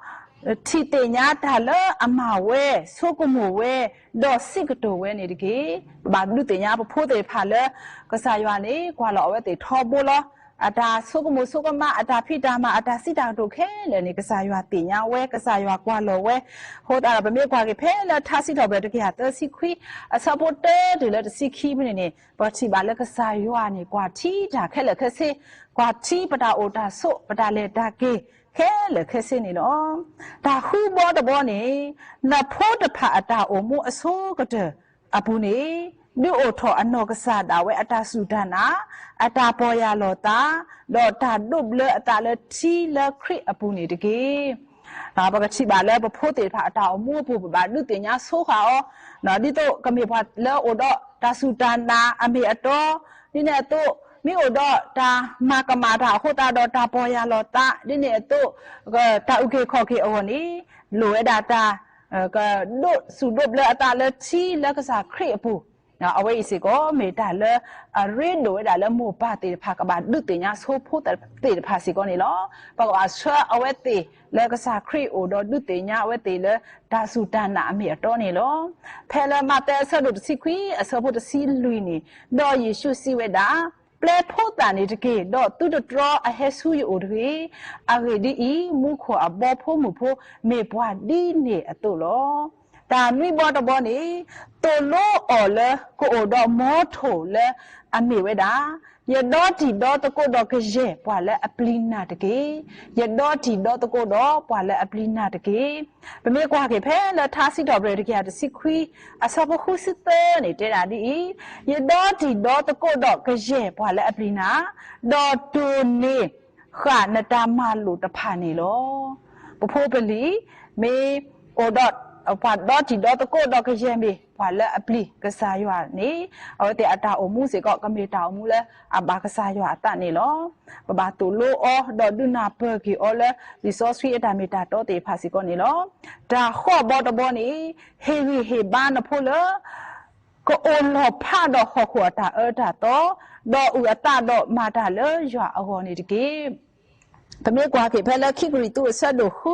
ထံၣ်သ့ၣ်ညါတၢ်လၢအမၤဝဲ, ဆိကမိၣ်ဝဲ, ဒီးစံးကတိၤဝဲန့ၣ်တက့ၢ်. ပဘၣ်ဒုးသ့ၣ်ညါပဖိသ့ၣ်တဖၣ်လၢ ကစၢ်ယွၤန့ၣ် ကွၢ်လီၤအဝဲသ့ၣ်ထီဘိလီၤ. အတၢ်ဆိကမိၣ်ဆိကမး, အတၢ်ဖံးတၢ်မၤ, အတၢ်စံးတၢ်ကတိၤခဲလၢာ်န့ၣ် ကစၢ်ယွၤသ့ၣ်ညါဝဲ, ကစၢ်ယွၤကွၢ်လီၤဝဲ. အဃိသတးဒီး ပမ့ၢ်ကွၢ်က့ၤဖဲလၢထါစံးထီၣ်ပတြၢၤတကယၤသၢဆံခွံ အဆၢဖိတၢတုၤလၢတဆံခံဖဲန့ၣ်န့ၣ် ပထံၣ်ဘၣ်လၢကစၢ်ယွၤန့ၣ် ကွၢ်ထံတၢ်ခဲလၢာ်ခဲဆ့, ကွၢ်ထံပတၢ်အိၣ်တၢ်ဆိး ပတၢ်လဲၤတၢ်က့ၤခဲလၢာ်ခဲဆ့န့ၣ်လီၤ. တၢ်ဃုဘီတဘီန့ၣ်, နဖိတဖၣ်အတၢ်အိၣ်မူအဆိကတၢၢ်အပူၤန့ၣ်, ဒုးအိၣ်ထီၣ်အနီၢ်ကစၢ်ဒၣ်ဝဲအတၢ်စူၢ်တၢ်နာ်, အတၢ်ပီၢ်ယၢ်လီၤသး, ဒီးတၢ်ဒိးဘျၢအသးလၢထံလၢခရံာ်အပူၤန့ၣ်တက့ၢ်. ပကထံၣ်ဘၣ်လၢပဖိသ့ၣ်တဖၣ်အတၢ်အိၣ်မူအပူၤ ပဘၣ်ဒုးသ့ၣ်ညါဆိဃာ်အီၤ, ဒ်သိးကမ့ၢ်ပှၤလၢအိၣ်ဒီးတၢ်စူၢ်တၢ်နာ်အမ့ၢ်အတီ, ဒ်န့ၣ်အသိး မ့ၢ်အိၣ်ဒီးတၢ်မၤကမၣ်တၢ်အဃိသတးဒီး တၢ်ပီၢ်ယၢ်လီၤသး ဒ်န့ၣ်အသိး တၢ်အုၣ်က့ၤခီၣ်က့ၤအဂီၢ်န့ၣ် လိၣ်ဝဲဒၣ်တၢ် ကဒိးစူၣ်ဒိးဘျၢအသးလၢထံလၢကစၢ်ခရံာ်အပူၤ, အဝဲအံၤစ့ၢ်ကီး မ့ၢ်တၢ်လၢအရ့ဒိၣ်ဝဲဒၣ်လၢမိၢ်ပၢ်သ့ၣ်တဖၣ် ကဘၣ်ဒုးသ့ၣ်ညါဆိဖိသ့ၣ်တဖၣ်စ့ၢ်ကီးန့ၣ်လီၤ. ပကဘၣ်ဆှၢအဝဲသ့ၣ်လၢကစၢ်ခရံာ်အအိၣ်ဒီးဒုးသ့ၣ်ညါအဝဲသ့ၣ်လၢတၢ်စူၢ်တၢ်နာ်အမ့ၢ်အတီန့ၣ်လီၤ. ဖဲလၢမးသဲအဆၢဒိၣ်တဆံခွံ အဆၢဖိတဆံလွံၢ်န့ၣ်, ဒီးယ့ၣ်ၡူးစံးဝဲဒၣ်, ပျဲဖိသၣ်န့ၣ်တက့ၢ်, ဒီးသုတတြီအဟဲဆူယအိၣ်တဂ့ၤ. အဂ့ၢ်ဒ်အံၤ, မူခိၣ်အဘီဖိမုၢ်ဖိမ့ၢ်ပှၤဒ်န့ၣ်အသိးလီၤ. တၢ်နွံဘီတဘီန့ၣ်, သိၣ်လိအီၤလၢကအိၣ်ဒီးမီထိၣ်လၢအမ့ၢ်ဝဲဒၣ်, ယဒီတံၤဒီသကိးဒီးကယဲၢ်ပှၤလၢအပျံၤနၤတက့ၢ်. ယဒီတံၤဒီသကိးဒီးပှၤလၢအပျံၤနၤတက့ၢ်. ပမ့ၢ်ကွၢ်က့ၤဖဲလၢထါစံးထီၣ်ပတြၢၤတကယၤတဆံခွံ အဆၢဖိဃုဆံသၢန့ၣ် တဲဒၣ်ဒ်အံၤ, ယဒီတံၤဒီသကိးဒီးကယဲၢ်ပှၤလၢအပျံၤနၤ, ဒီးတိၢ်န့ၢ်ဃာ်နတၢ်မၤလိာ်တဖၣ်န့ၣ်လီၤ. ပဖိပလံၤ မ့ၢ်အိၣ်ဒီး ပှၤဒီတံၤဒီသကိးဒီးကယဲၢ်မ့ၢ်ပှၤလၢအပျံၤကစၢ်ယွၤန့ၣ်, အဝဲသ့ၣ်အတၢ်အိၣ်မူစ့ၢ်ကီး ကမ့ၢ်တၢ်အိၣ်မူလၢအဘၣ်ကစၢ်ယွၤအသးန့ၣ်လီၤ. ပဘၣ်သိၣ်လိအီၤ ဒီးဒုးနၢ်ပၢၢ်က့ၤအီၤလၢ လံာ်စီဆှံအတၢ်မ့ၢ်တၢ်တီသ့ၣ်တဖၣ်စ့ၢ်ကီးန့ၣ်လီၤ. တၢ်ဃိးဘီတဘီန့ၣ်, ဟ့ၣ်ဂံၢ်ဟ့ၣ်ဘါနဖိလၢ ကအိၣ်လီၤဖးဒီးဟီၣ်ခိၣ်အတၢ်အၢတၢ်သီ, ဒီးအုၣ်အသးဒီးမၤတၢ်လၢယွၤအဂီၢ်န့ၣ်တက့ၢ်. ပမ့ၢ်ကွၢ်က့ၤဖဲလၢခံကရံၣ်သူးအဆၢဒိၣ်ဃု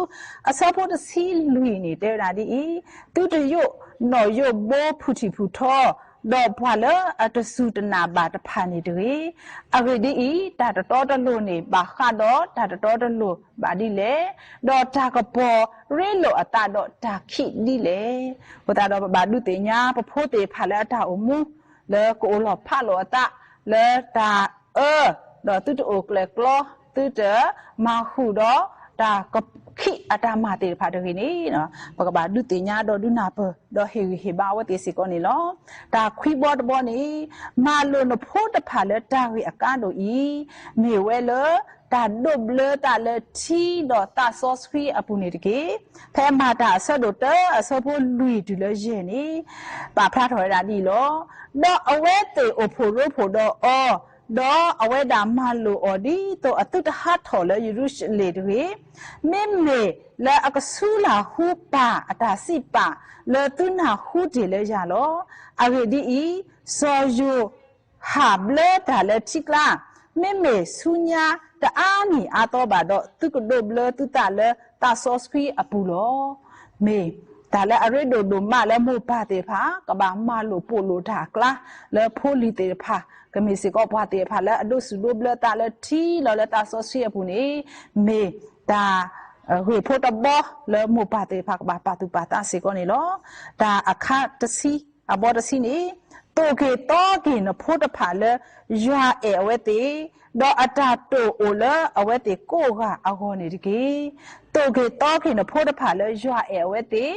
အဆၢဖိတဆံလွံၢ်န့ၣ် တဲဝဲဒၣ်ဒ်အံၤ, သုတယိးနီၣ်ယိးဘိဖုၣ်ထံၣ်ဖုၣ်ထီ, ဒီးပှၤလၢအတစူၢ်တနာ်ဘၣ်တဖၣ်န့ၣ်တဂ့ၤ. အဂ့ၢ်ဒ်အံၤ, တၢ်တတီတလိၤန့ၣ် ဘၣ်ဃးဒီးတၢ်တတီတလိၤဘၣ်ဒ်လဲၣ်, ဒီးတၢ်ကပီၤရ့လိာ်အသးဒီးတၢ်ခံးဒ်လဲၣ်. အဃိသတးဒီးပဘၣ်ဒုးသ့ၣ်ညါ ပဖိသ့ၣ်တဖၣ်လၢအတၢ်အိၣ်မူ လၢကအိၣ်လီၤဖးလိာ်အသး လၢတၢ်အၢ, ဒီးသုတအိၣ်ကျဲၣ်ကျီ, သုတမၤဃုာ်ဒီးတၢ်ခံးအတၢ်မၤသ့ၣ်တဖၣ်တဂ့ၤန့ၣ်, ပကဘၣ်ဒုးသ့ၣ်ညါဒီးဒုးနၢ်ပၢၢ် ဒီးဟ့ၣ်ဂံၢ်ဟ့ၣ်ဘါအဝဲသ့ၣ်စ့ၢ်ကီးန့ၣ်လီၤ. တၢ်ခွံဘီတဘီန့ၣ်, မၤလိာ်နဖိတဖၣ်လၢတၢ်ဂ့ၢ်အကါဒိၣ်အံၤ, မ့ၢ်ဝဲလၢတၢ်ဒိးဘျၢသးလၢထံဒီးသးစီဆှံအပူၤန့ၣ်တက့ၢ်. ဖဲမၤတၢ်အဆၢဒိၣ်တၢ အဆၢဖိလွံၢ်တုၤလၢယဲၢ်န့ၣ်, ပာ်ဖျါထီၣ်ဝဲဒၣ်ဒ်အံၤလီၤ. ဒီးအဝဲသ့ၣ်အိၣ်ဖှိၣ်ရိဖှိၣ်ဒီးအီၤ, ဒီးအဝဲဒၣ်မၤလိာ်အီၤဒ်သိးအသုတဟးထီၣ်လၢယရူၤၡလ့ၣ်တဂ့ၤ. မ့မ့ၢ်လၢအကဆူလၢ်ဟူပၢ်အတၢ်စံးပာ်လၢသုနၢ်ဟူတ့ၢ်လၢယၤလီၤ. အဂ့ၢ်ဒ်အံၤ, စီၤယိၤ ဟၣ်ဘျၢတၢ်လၢထံကျါ, မ့မ့ၢ်ဆူညါတအါနံၣ်အါသီဘၣ်ဒီး သုကဒိးဘျၢသုသးလၢသးစီဆှံအပူၤလီၤ. မ့ၢ်တၢ်လၢအရ့ဒိၣ်ဒိၣ်မးလၢမိၢ်ပၢ်သ့ၣ်တဖၣ် ကဘၣ်မၤလိာ်ပိာ်လိာ်တၢ်အကျါ လၢဖိလံၤသ့ၣ်တဖၣ်, ကမ့ၢ်စ့ၢ်ကီးပှၤသ့ၣ်တဖၣ်လၢအဒိးစူၣ်ဒိးဘျၢသးလၢထံလီၤလၢသးစီဆှံအပူၤန့ၣ်, မ့ၢ်တၢ် ဂ့ၢ်ဖိတဘီလၢမိၢ်ပၢ်သ့ၣ်တဖၣ်ကဘၣ်ပာ်သူၣ်ပာ်သးစ့ၢ်ကီးန့ၣ်လီၤ. တၢ်အခါတဆံ, အဘီတဆံန့ၣ်, သိၣ်က့ၤသီက့ၤနဖိတဖၣ်လၢယွၤအဲၣ်အဝဲသ့ၣ်, ဒီးအတၢ်တိာ်အိၣ်လၢအဝဲသ့ၣ်ကိးဂၤအဂီၢ်န့ၣ်တက့ၢ်. သိၣ်က့ၤသီက့ၤနဖိတဖၣ်လၢယွၤအဲၣ်အဝဲသ့ၣ်,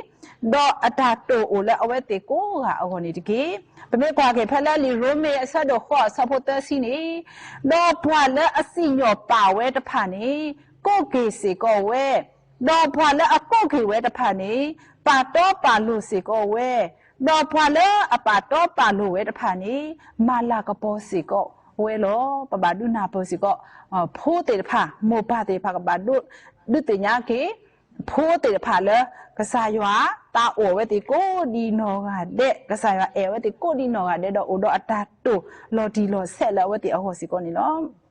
ဒီးအတၢ်တိာ်အိၣ်လၢအဝဲသ့ၣ်ကိးဂၤအဂီၢ်န့ၣ်တက့ၢ်. ပမ့ၢ်ကွၢ်က့ၤဖဲလၢလံာ်ရိမ့ၤအဆၢဒိၣ်ဃိးအဆၢဖိသၢဆံန့ၣ်, ဒီးပှၤလၢအစံၣ်ညီၣ်ပာ်ဝဲတဖၣ်န့ၣ်, ကိးက့ၤစ့ၢ်ကီးဝဲ, ဒီးပှၤလၢအကိးက့ၤဝဲတဖၣ်န့ၣ်, ပာ်တီပာ်လိၤစ့ၢ်ကီးဝဲ, ဒီးပှၤလၢအပာ်တီပာ်လိၤဝဲတဖၣ်န့ၣ်, မၤလၤကပီၤစ့ၢ်ကီးဝဲလီၤ. ပဘၣ်ဒုးနၢ်ပၢၢ်စ့ၢ်ကီး ဖိသ့ၣ်တဖၣ်, မိၢ်ပၢ်သ့ၣ်တဖၣ်ကဘၣ်ဒုး, ဒုးသ့ၣ်ညါက့ၤ ဖိသ့ၣ်တဖၣ်လၢ ကစၢ်ယွၤသးအိၣ်အဝဲသ့ၣ်ကိးဒံနီၢ်ဂၤဒဲး, ကစၢ်ယွၤအဲၣ်အဝဲသ့ၣ်ကိးဒံနီၢ်ဂၤဒဲး ဒီးအိၣ်ဒီးအတၢ်တိာ်လီၤတံၢ်လီၤဆဲးလၢအဝဲသ့ၣ်အဂီၢ်စ့ၢ်ကီးန့ၣ်လီၤ.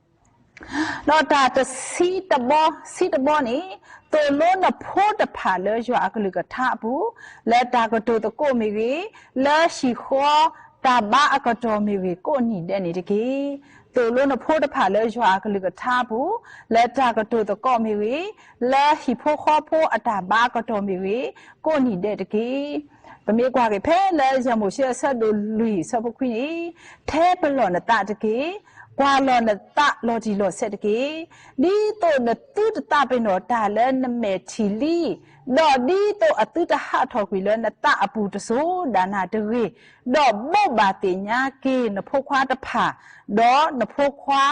ဒီးတၢ်တဆံတဘီ, ဆံတဘီန့ၣ်, သိၣ်လိနဖိတဖၣ်လၢယွၤအကလုၢ်ကထါအပူၤ, လၢတၢ်ကတိၤသကိးမ့ၢ်ဂ့ၤ, လၢဟံၣ်ဃီတၢ်ဘါအကတီၢ်မ့ၢ်ဂ့ၤ ကိးနံၤဒဲးန့ၣ်တက့ၢ်. သိၣ်လိနဖိတဖၣ်လၢယွၤအကလုၢ်ကထါအပူၤ, လၢတၢ်ကတိၤသကိးမ့ၢ်ဂ့ၤ, လၢဟံၣ်ဖိဃီဖိအတၢ်ဘါအကတီၢ်မ့ၢ်ဂ့ၤ, ကိးနံၤဒဲးတက့ၢ်. ပမ့ၢ်ကွၢ်က့ၤဖဲလၢယၤမိၤၡ့အဆၢဒိၣ်လွံၢ်အဆၢဖိခွံန့ၣ်, ထဲပလီၢ်နသးတက့ၢ်. ကွၢ်လီၤနသးလီၤတံၢ်လီၤဆဲးတက့ၢ်. ဒ်သိးနသုတသးပ့ၤနီၣ်တၢ်လၢနမဲာ်ထံၣ်လံ, ဒီးဒ်သိးအသုတဟးထီၣ်ကွံာ်လၢနသးအပူၤတစိၤဒၣ်နၤတဂ့ၤ, ဒီးဘိးဘၣ်သ့ၣ်ညါက့ၤနဖိခွါတဖၣ်, ဒီးနဖိခွါ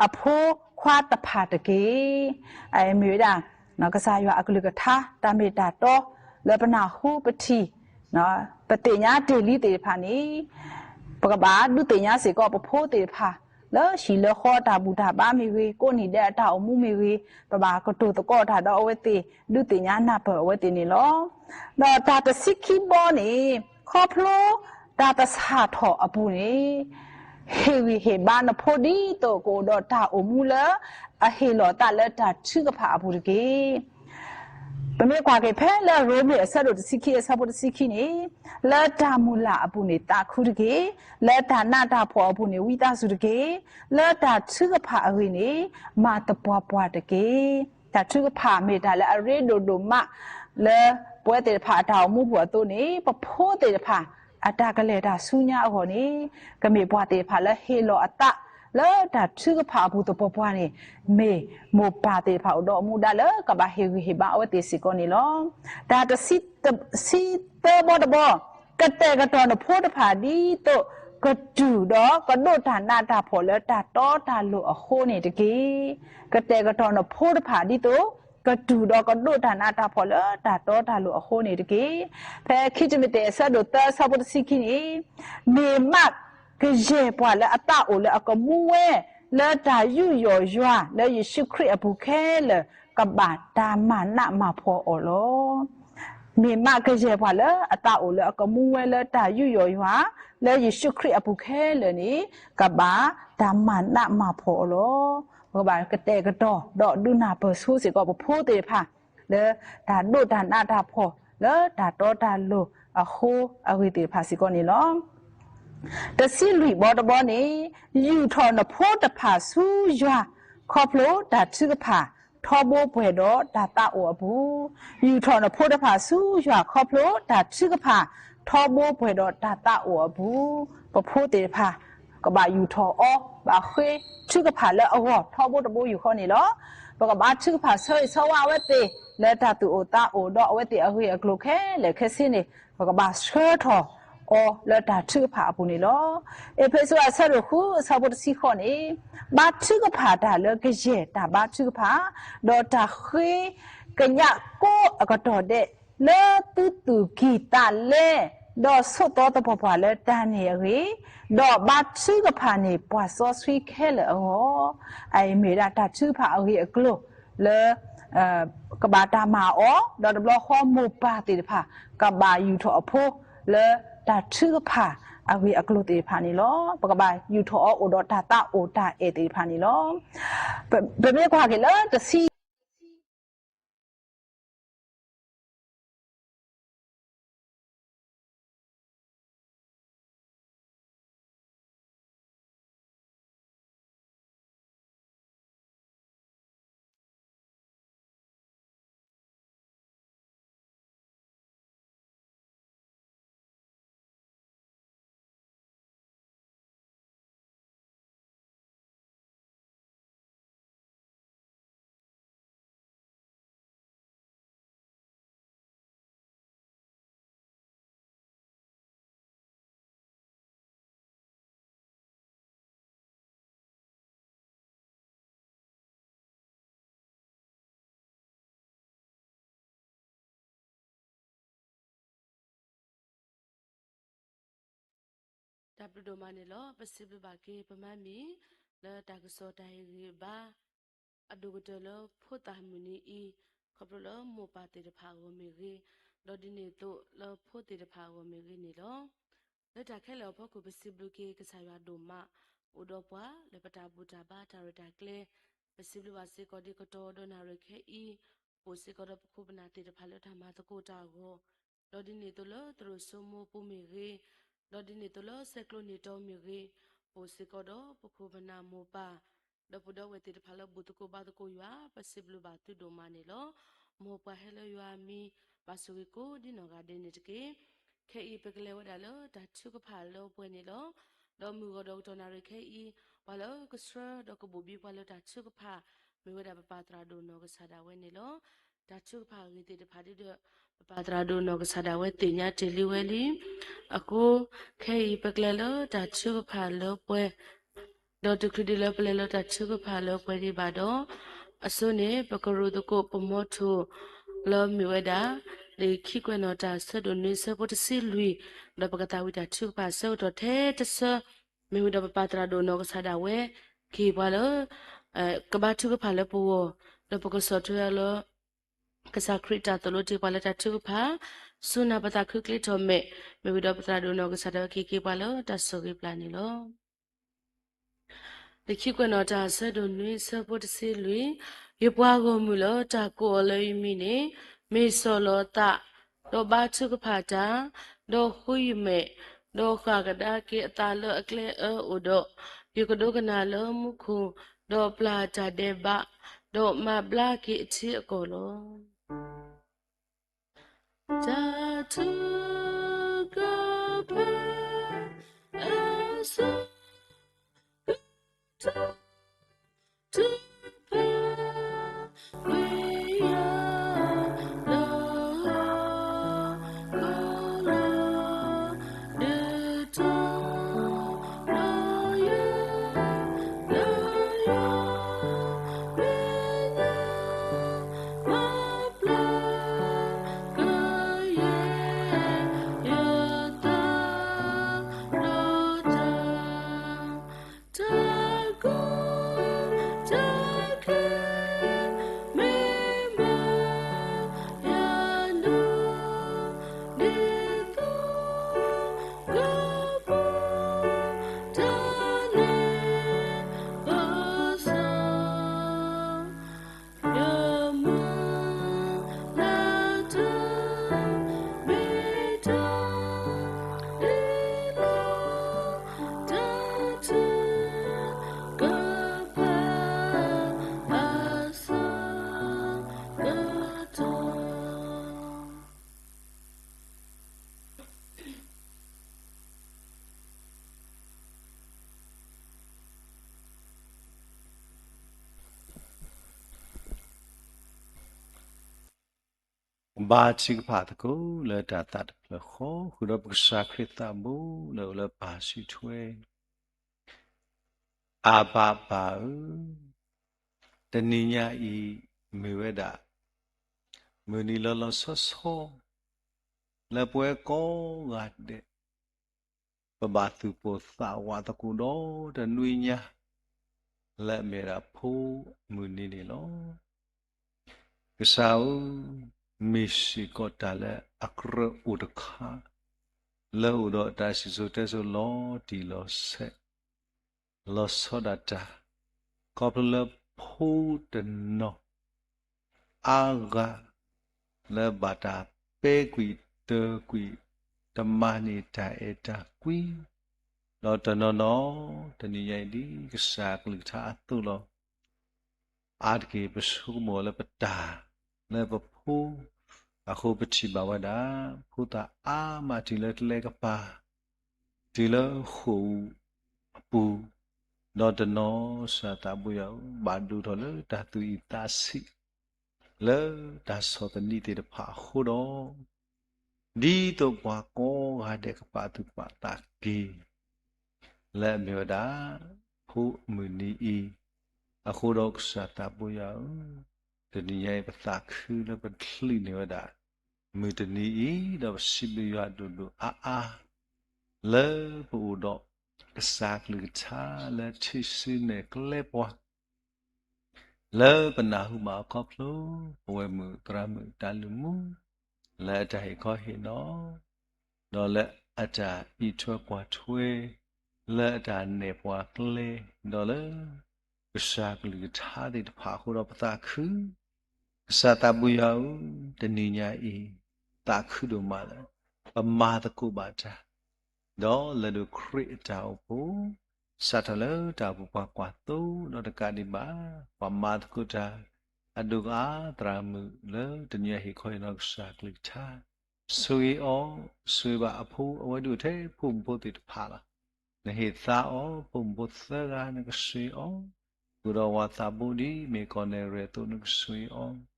အဖိခွါတဖၣ်တက့ၢ်. မ့ၢ်ဝဲဒၣ် ကစၢ်ယွၤအကလုၢ်ကထါ တၢ်မ့ၢ်တၢ်တီ လၢပနၢ်ဟူပထံၣ် ပသ့ၣ်ညါတ့ၢ်လံသ့ၣ်တဖၣ်န့ၣ်, ပကဘၣ်ဒုးသ့ၣ်ညါစ့ၢ်ကီးပဖိသ့ၣ်တဖၣ်, လၢဟံၣ်လၢဃီအတၢ်ဘူၣ်တၢ်ဘါမ့ၢ်ဂ့ၤ, ကိးနံၣ်ဒဲးအတၢ်အိၣ်မူမ့ၢ်ဂ့ၤ, ပဘၣ်ကတိၤသကိးတၢ်ဒီးအဝဲသ့ၣ်, ဒုးသ့ၣ်ညါနၢ်ပၢၢ်အဝဲသ့ၣ်န့ၣ်လီၤ. ဒီးတၢ်တဆံခံဘီန့ၣ်, ခီဖျိတၢ်သဆၣ်ထီၣ်အပူၤန့ၣ်, ဟ့ၣ်ဂံၢ်ဟ့ၣ်ဘါနဖိဒ်သိးကအိၣ်ဒီးတၢ်အိၣ်မူလၢ အဟ့ၣ်လီၤအသးလၢတၢ်ထုကဖၣ်အပူၤတက့ၢ်. ပမ့ၢ်ကွၢ်က့ၤဖဲလၢရိမ့ၤအဆၢဒိၣ်တဆံခံအဆၢဖိတဆံခံန့ၣ်, လၢတၢ်မုၢ်လၢ်အပူၤန့ၣ်သးခုတက့ၢ်. လၢတၢ်နးတၢ်ဖှီၣ်အပူၤန့ၣ် ဝံသးစူၤတက့ၢ်. လၢတၢ်ထုကဖၣ်အဂ့ၢ်န့ၣ် မၤသပှၢ်ပှၢ်တက့ၢ်. တၢ်ထုကဖၣ်မ့ၢ်တၢ်လၢအရ့ဒိၣ်ဒိၣ်မး လၢပဝဲသ့ၣ်တဖၣ်အတၢ်အိၣ်မူပူၤအသိးန့ၣ်, ပဖိသ့ၣ်တဖၣ် အတၢ်ကလဲၤတၢ်ဆူညါအဂီၢ်န့ၣ်, ကမ့ၢ်ပှၤသ့ၣ်တဖၣ်လၢဟ့ၣ်လီၤအသး လၢတၢ်ထုကဖၣ်အပူၤသပှၢ်ပှၢ်န့ၣ်, မ့ၢ်မိၢ်ပၢ်သ့ၣ်တဖၣ်အိၣ်ဒီးအမူဒါလၢကဘၣ်ဟ့ၣ်ဂံၢ်ဟ့ၣ်ဘါအဝဲသ့ၣ်စ့ၢ်ကီးန့ၣ်လီၤ. တၢ်တဆံသၢဘီတဘီ, ကတဲာ်ကတီၤနဖိတဖၣ်ဒ်သိး ကတူၢ်ဒီးကဒိးတၢ်နးတၢ်ဖှီၣ်လၢတၢ်တီတၢ်လိၤအဃိန့ၣ်တက့ၢ်. ကတဲာ်ကတီၤနဖိတဖၣ်ဒ်သိး ကတူၢ်ဒီးကဒိးတၢ်နးတၢ်ဖှီၣ်လၢတၢ်တီတၢ်လိၤအဃိန့ၣ်တက့ၢ်. ဖဲခံတံၤမသ့းအဆၢဒိၣ်သၢအဆၢဖိတဆံခံန့ၣ်, မ့ၢ်မးကယဲၢ်ပှၤလၢအသးအိၣ်လၢအကမူဝဲ လၢတၢ်ယူးယီၣ်ယွၤလၢယ့ၣ်ၡူးခရံာ်အပူၤခဲလၢာ် ကဘၣ်တၢ်မၤနးမၤဖှီၣ်အီၤလီၤ. မ့ၢ်မးကယဲၢ်ပှၤလၢအသးအိၣ်လၢအကမူဝဲလၢတၢ်ယူးယီၣ်ယွၤ လၢယ့ၣ်ၡူးခရံာ်အပူၤခဲလၢာ်န့ၣ် ကဘၣ်တၢ်မၤနးမၤဖှီၣ်အီၤလီၤ. ပကဘၣ်ကတဲာ်ကတီၤ ဒီးဒုးနၢ်ပၢၢ်ဆိစ့ၢ်ကီးပဖိသ့ၣ်တဖၣ် လၢတၢ်ဒိးတၢ်နးတၢ်ဖှီၣ် လၢတၢ်တီတၢ်လိၤအဃိအဂ့ၢ်သ့ၣ်တဖၣ်စ့ၢ်ကီးန့ၣ်လီၤ. တဆံလွံၢ်ဘီတဘီန့ၣ်, ယူာ်ထီၣ်နဖိတဖၣ်ဆူယွၤ ခီဖျိတၢ်ထုကဖၣ် ထီဘိပှဲၤဒီးတၢ်သးအိၣ်အပူၤ, ယူာ်ထီၣ်နဖိတဖၣ်ဆူယွၤခီဖျိတၢ်ထုကဖၣ် ထီဘိပှဲၤဒီးတၢ်သးအိၣ်အပူၤ, ပဖိသ့ၣ်တဖၣ် ကဘၣ်ယူာ်ထီၣ်အီၤ ဘၣ်ဃ့ထုကဖၣ်လၢအဂီၢ် ထီဘိတဘိယူၢ်ဃီန့ၣ်လီၤ. ပကဘၣ်ထုကဖၣ်ဆၢဂ့ၤဆၢဝါအဝဲသ့ၣ် လၢတၢ်သူၣ်အိၣ်သးအိၣ်ဒီးအဝဲသ့ၣ်အဂ့ၢ်အကျိၤခဲလၢာ်ခဲဆ့န့ၣ် ပကဘၣ်ဆှၢထီၣ်အီၤလၢတၢ်ထုကဖၣ်အပူၤန့ၣ်လီၤ. အ့းဖ့းစူးအဆၢဒိၣ်ဃုအဆၢဖိတဆံဃိးန့ၣ်, ဘါထုကဖၣ်တၢ်လၢကယဲၢ်တၢ်ဘါထုကဖၣ်, ဒီးတၢ်ဃ့ကညးကိးအကတီၢ်ဒဲး လၢသုသူၣ်ကံၢ်သးလဲ ဒီးဆိးသီသပှၢ်ပှၢ်လၢတၢ်န့ၣ်အဂ့ၢ်, ဒီးဘါထုကဖၣ်န့ၢ်ပှၤစီဆှံခဲလၢာ်အဂီၢ်, အအံၤမ့ၢ်ဒၣ်တၢ်ထုကဖၣ်အဂ့ၢ်အကျိၤလၢ ကဘၣ်တၢ်မၤအီၤ, ဒီးတဘျီဃီမိၢ်ပၢ်သ့ၣ်တဖၣ် ကဘၣ်ယူာ်ထီၣ်အဖိ လၢတၢ်ထုကဖၣ်အဂ့ၢ်အကျိၤသ့ၣ်တဖၣ်န့ၣ်လီၤ. ပကဘၣ်ယူာ်ထီၣ်အီၤအိၣ်ဒီးတၢ်သးအိၣ်တၢ်အဲၣ်သ့ၣ်တဖၣ်န့ၣ်လီၤ. ပမ့ၢ်ကွၢ်က့ၤလၢတဆံ တၢ်ဘျုးဒိၣ်မးန့ၣ်လီၤ. ပစံးဘျုးဘၣ်က့ၤပမါမံၤ လၢတၢ်ကစီၣ်တၢ်ဟ့ၣ်ဂံၢ်ဘါ အဒိၣ်ကတၢၢ်လၢဖိသၣ်မုၢ်နံၤအံၤ, ခီဖျိလၢမိၢ်ပၢ်သ့ၣ်တဖၣ်အဂီၢ်မ့ၢ်ဂ့ၤ, ဒီးဒ်န့ၣ်အသိးလၢဖိသ့ၣ်တဖၣ်အဂီၢ်မ့ၢ်ဂ့ၤန့ၣ်လီၤ. လၢတၢ်ခဲလၢာ်အဖီခိၣ် ပစံးဘျုးက့ၤကစၢ်ယွၤဒိၣ်မး အိၣ်ဒီးပှၤလၢပတၢ်ဘူၣ်တၢ်ဘါတၢ်ရဲၣ်တၢ်ကျဲၤ, ပစံးဘျုးဘၣ်စ့ၢ်ကီးဒ်ကတီၢ်ဒီးနၣ်ရံၣ်ခဲအံၤ, ပအိၣ်စ့ၢ်ကီးဒီးပခိၣ်ပနၢ်သ့ၣ်တဖၣ်လၢတၢ်မၤသကိးတၢ်အဂီၢ်, ဒီးဒ်န့ၣ်အသိးလၢသရိာ်စိမိၢ်ပူၤမ့ၢ်ဂ့ၤ, ဒီးဒ်န့ၣ်အသိးလၢဆဲးကျိးနံၣ်တီမ့ၢ်ဂ့ၤ, ပအိၣ်စ့ၢ်ကီးဒီးပခိၣ်ပနၢ်မိၢ်ပၢ် ဒီပုၢ်ဒီဝဲၢ်သ့ၣ်တဖၣ်လၢဘူၣ်သကိးဘါသကိးယွၤ, ပစံးဘျုးဘၣ်သုဒိၣ်မးန့ၣ်လီၤ. မ်ပှၤဟဲလၢယွၤအမံၤ ဘၣ်ဆိၣ်ဂ့ၤကိးဒ်နီၢ်ဂၤဒဲးန့ၣ်တက့ၢ်. ခဲအံၤပကလဲၤဝဲဒၣ်လၢတၢ်ထုကဖၣ်လၢပှဲၤန့ၣ်လီၤ. ဒီးမုၢ်ဂီၤဒီးကတီၢ်နၣ်ရံၣ်ခဲအံၤ, ပှၤလၢကဆှၢဒီးကဘိၣ်ဘံပှၤလၢတၢ်ထုကဖၣ် မ့ၢ်ဝဲဒၣ်ပပၢ်သရၣ်ဒိၣ်နီၢ်ကစၢ်ဒၣ်ဝဲန့ၣ်လီၤ. တၢ်ထုကဖၣ်အဂ့ၢ်သ့ၣ်တဖၣ်ဒ်ဒီး ပပၢ်သရၣ်ဒိၣ်နီၢ်ကစၢ်ဒၣ်ဝဲသ့ၣ်ညါတ့ၢ်လံဝဲလံ. အဃိခဲအံၤပကလဲၤလၢတၢ်ထုကဖၣ်လၢပှဲၤ, ဒီးတချုးဒံးလၢပလဲၤလၢတၢ်ထုကဖၣ်လၢပှဲၤဒံးဘၣ်ဒီး, အဆိန့ၣ် ပကရိးသကိးပမီထိၣ် လၢမ့ၢ်ဝဲဒၣ် လံာ်ခံကွဲးနီၣ်တၢ်အဆၢဒိၣ်နွံအဆၢဖိတဆံလွံၢ်, ဒီးပကသးဝံၣ်တၢ်ထုကဖၣ်အဆၢကတီၢ်ထဲတဆၢ မ့ၢ်ဝံၤဒီးပပၢ်သရၣ်ဒိၣ်နီၢ်ကစၢ်ဒၣ်ဝဲ က့ၤပှၤလၢ ကဘါထုကဖၣ်လၢပဂီၢ်, ဒီးပကဆီၣ်ထွဲအီၤလၢ ကစၢ်ခရံာ်တၢ်သိၣ်လိတ့ၢ်ပှၤလၢတၢ်ထုကဖၣ်, စူၢ်နာ်ပသးခုကျ့ထီၣ်မဲာ်, မ့ၢ်ဝံၤဒီးပသရၣ်ဒိၣ်နီၢ်ကစၢ်ဒၣ်ဝဲက့ၤက့ၤပှၤလၢတၢ်ဆိၣ်ဂ့ၤပျၢ်န့ၣ်လီၤ. လၢခံကွဲးနီၣ်တၢ်ဆၢဒိၣ်နွံဆၢဖိတဆံလွံၢ်, ယပှၤဂီၢ်မုၢ်လၢတၢ်ကိးအီၤလၢယမံၤန့ၣ်, မ့ၢ်ဆီၣ်လီၤအသး, ဒီးဘါထုကဖၣ်တၢ်, ဒီးဃုယမဲာ်, ဒီးဃၣ်ကဒါက့ၤအသးလၢအကျဲအၢအိၣ်ဒီး, ယကဒိကနၣ်လၢမူခိၣ်, ဒီးပျၢ်တၢ်ဒဲးဘး, ဒီးမၤဘျါက့ၤအထံအကီၢ်လီၤ. တၢ်ထုကဖၣ်အစၢ ဘါထုကဖၣ်သကိးလၢတၢ်သးတဖျၢၣ်ဃီ, ဃုာ်ဒီးပကစၢ်ခရံာ်သးဘိလၢအိၣ်လၢပၢ်စုထွဲ, အၤဘၤပၢ်ဧၢ, တနံၤညါအံၤမ့ၢ်ဝဲဒၣ် မုၢ်နံၤလီၤလီၤဆီဆီ လၢပဝဲကိးဂၤဒဲး ပဘၣ်သူၣ်ပိၢ်သးဝးသကိးဒီးတနွံညါ လၢအမ့ၢ်ဝဲဒၣ်ဖိမုၢ်နံၤန့ၣ်လီၤ. ကစၢ်ဧၢ, မ့ၢ်စ့ၢ်ကီးတၢ်လၢအကြၢးအိၣ်တခါ လၢအိၣ်ဒီးတၢ်စံၣ်စိၤတဲစိၤလီၤတံၢ်လီၤဆဲး လီၤဆီဒၣ်တၢ် ခီဖျိလၢဖိတနီၤ အါဂၤ လၢဘၣ်တၢ်ပဲာ်ကွံာ်တၢၤကွံာ် တမၤန့ၢ်တၢ်အဲၣ်တၢ်ကွံ ဒီးတနီၤနီၤ တနံၤညါအံၤဒ်ကစၢ်ကလုၢ်ကထါအသိးလီၤ. အါတက့ၢ်ပဆိကမိၣ်လၢပတၢ် လၢပဖိ အဃိပထံၣ်ဘၣ်ဝဲဒၣ် ဖိသၣ်အါမးတုၤလၢကျဲကပၤ တုၤလၢဃိာ်အပူၤ, ဒီးတနီၤစၢ်သးဘိယွၤဧၢ ဘၣ်ဒိးထီၣ်လၢတၢ်သူၣ်အုးသးဆံး လၢတၢ်ဆီၣ်သနံးသ့ၣ်တဖၣ်အဃိဒီး, ဒ်သိးပှၤကိးဂၤဒဲးကပာ်သူၣ်ပာ်သးက့ၤ လၢအမ့ၢ်ဝဲဒၣ် ဖိမုၢ်နံၤအံၤ, အဃိဒီးကစၢ်သးဘိယွၤဧၢ, တနံၤညါအံၤပသးခုလၢပချုးန့ၢ်ဝဲဒၣ် မုၢ်တနံၤအံၤ, ဒီးပစံးဘျုးယွၤဒိၣ်ဒိၣ်အါအါ လၢပအိၣ်ဒီးကစၢ်ကလုၢ်ကထါလၢထံၣ်စုနဲၣ်ကျဲပှၤ လၢပနၢ်ဟူဘၣ်အခီဖျိ ပဝဲမုၣ်သရၣ်မုၣ်တၢ်လုၢ်မူ လၢအတၢ်ဟ့ၣ်ခီဟ့ၣ်နီၤ, ဒီးလၢအတၢ်အံးထွဲကွၢ်ထွဲ, လၢအတၢ်နဲၣ်ပှၤကျဲ, ဒီးလၢ ကစၢ်ကလုၢ်ကထါသ့ၣ်တဖၣ်အဃိဒီးပသးခု, ကစၢ်သးဘိယွၤဧၢ, တနံၤညါအံၤ သးခုဒိၣ်မးလၢ ပမၤသကိးဘၣ်တၢ်, ဒီးလဲၤဒိးခရံာ်အတၢ်အိၣ်ဖှိၣ်, စးထီၣ်လၢတၢ်အိၣ်ဖှိၣ်ပှၤကွၢ်သိဒီးတကးဒံးဘၣ် ပှၤမၤသကိးတၢ် အဒိၣ်ကအါ သရၣ်မုၣ်လၢတနံၤအံၤဟ့ၣ်ခီဟ့ၣ်နီၤကစၢ်ကလုၢ်ကထါ, ဆိၣ်ဂ့ၤအီၤ, ဆိၣ်ဂ့ၤဘၣ်အဖိ အဝဲဒၣ်အိၣ်ထဲဖိမုၣ်ဖိသ့ၣ်တဖၣ်လီၤ. နဟ့ၣ်သါအီၤ ဖိမုၣ်ဖိသၢဂၤ နကဆိၣ်ဂ့ၤအီၤ, ဃုာ်ဒီးဝၤသးဘိဒ်မ့ၢ်ကီၢ်နဲၣ်ရဲၣ်အသိး နကဆိၣ်ဂ့ၤ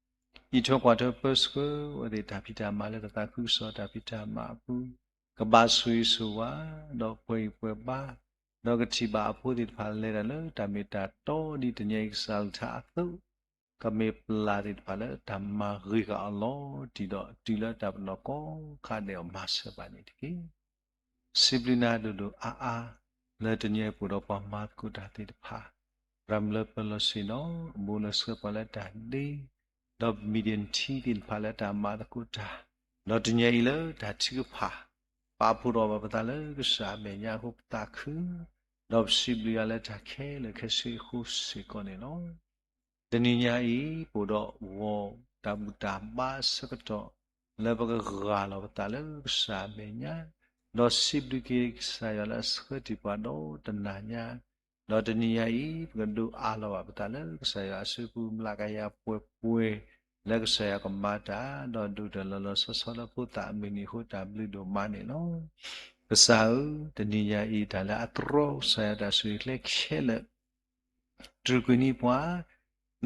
အီၤ, အံးထွဲကွၢ်ထွဲပၢဆှၢဝဲသ့ၣ် တၢ်ဖံးတၢ်မၤလၢတၢ်သးခုကစီၣ် တၢ်ဖံးတၢ်မၤအပူၤ, ကဘၣ်ဆိၣ်ဂ့ၤဆိၣ်ဝါ, ဒီးပှဲၤဂံၢ်ပှဲၤဘါ, ဒီးကထံၣ်ဘၣ်အဖိသ့ၣ်တဖၣ်လဲၤတၢ်လၢတၢ်မ့ၢ်တၢ်တီ ဒ်တနံၤအံၤကစၢ်ကလုၢ်ကထါအသိး, ကမ့ၢ်ပျၢ်သ့ၣ်တဖၣ်လၢတၢ်မၤဂ့ၤဃာ်အီၤလီၤတံၢ်ဒီး တုၤလၢတၢ်ပနီၣ်ကိးခါဒဲးအီၤမၤစၢၤဘၣ်န့ၣ်တက့ၢ်. စံးဘျုးနၤဒိၣ်ဒိၣ်အါအါ, လၢတနံၤအံၤပအိၣ်ဒီးပှၤမၤသကိးတၢ်သ့ၣ်တဖၣ်, ရၤမုၢ်လၢပၢၤလီၢ်ဆ့ၣ်နီၤ ဘူးလီၤဆှၢပှၤလၢတၢ်ဒ့, ဒီး Midian ထံသ့ၣ်တဖၣ်လၢတၢ်မၤသကိးတၢ်, ဒီးတနံၤအံၤလၢတၢ်ထုကဖၣ် ပာ်ဖှိၣ်ထီၣ်ဘၣ်ပသးလၢကစၢ်အမဲာ်ညါအဃိပသးခု, ဒီးပစံးဘျုးယွၤလၢတၢ်ခဲလၢာ်ခဲဆ့အဃိစ့ၢ်ကီးန့ၣ်လီၤ. တနံၤညါအံၤ ပအိၣ်ဒီးဂီၤတၢ်ဘူၣ်တၢ်ဘါအဆၢကတီၢ် လၢပကဂၢ်လီၤပသးလၢကစၢ်အမဲာ်ညါ, ဒီးစံးဘျုးက့ၤကစၢ်ယွၤလၢအဆှၢတ့ၢ်ပှၤဒီးတနၤညါ, ဒီးတနံၤညါအံၤ ပကဒိးအးလီၤဘၣ်ပသးလၢကစၢ်ယွၤအစုပူၤ မျးကယၤပှဲၤပှဲၤ လၢကစၢ်ယွၤကမၤတၢ် ဒီးဒိၣ်တၢ်လီၤလီၤဆီဆီလၢဖိသၣ်အမုၢ်နံၤအဃိ တၢ်ဘျုးဒိၣ်မးန့ၣ်လီၤ. ကစၢ်ဧၢ, တနံၤညါအံၤ တၢ်လၢအတြီကစၢ်ယွၤတၢ်ဆိၣ်ဂ့ၤကျဲခဲလၢာ် တြူာ်ကွံာ်န့ၢ်ပှၤ,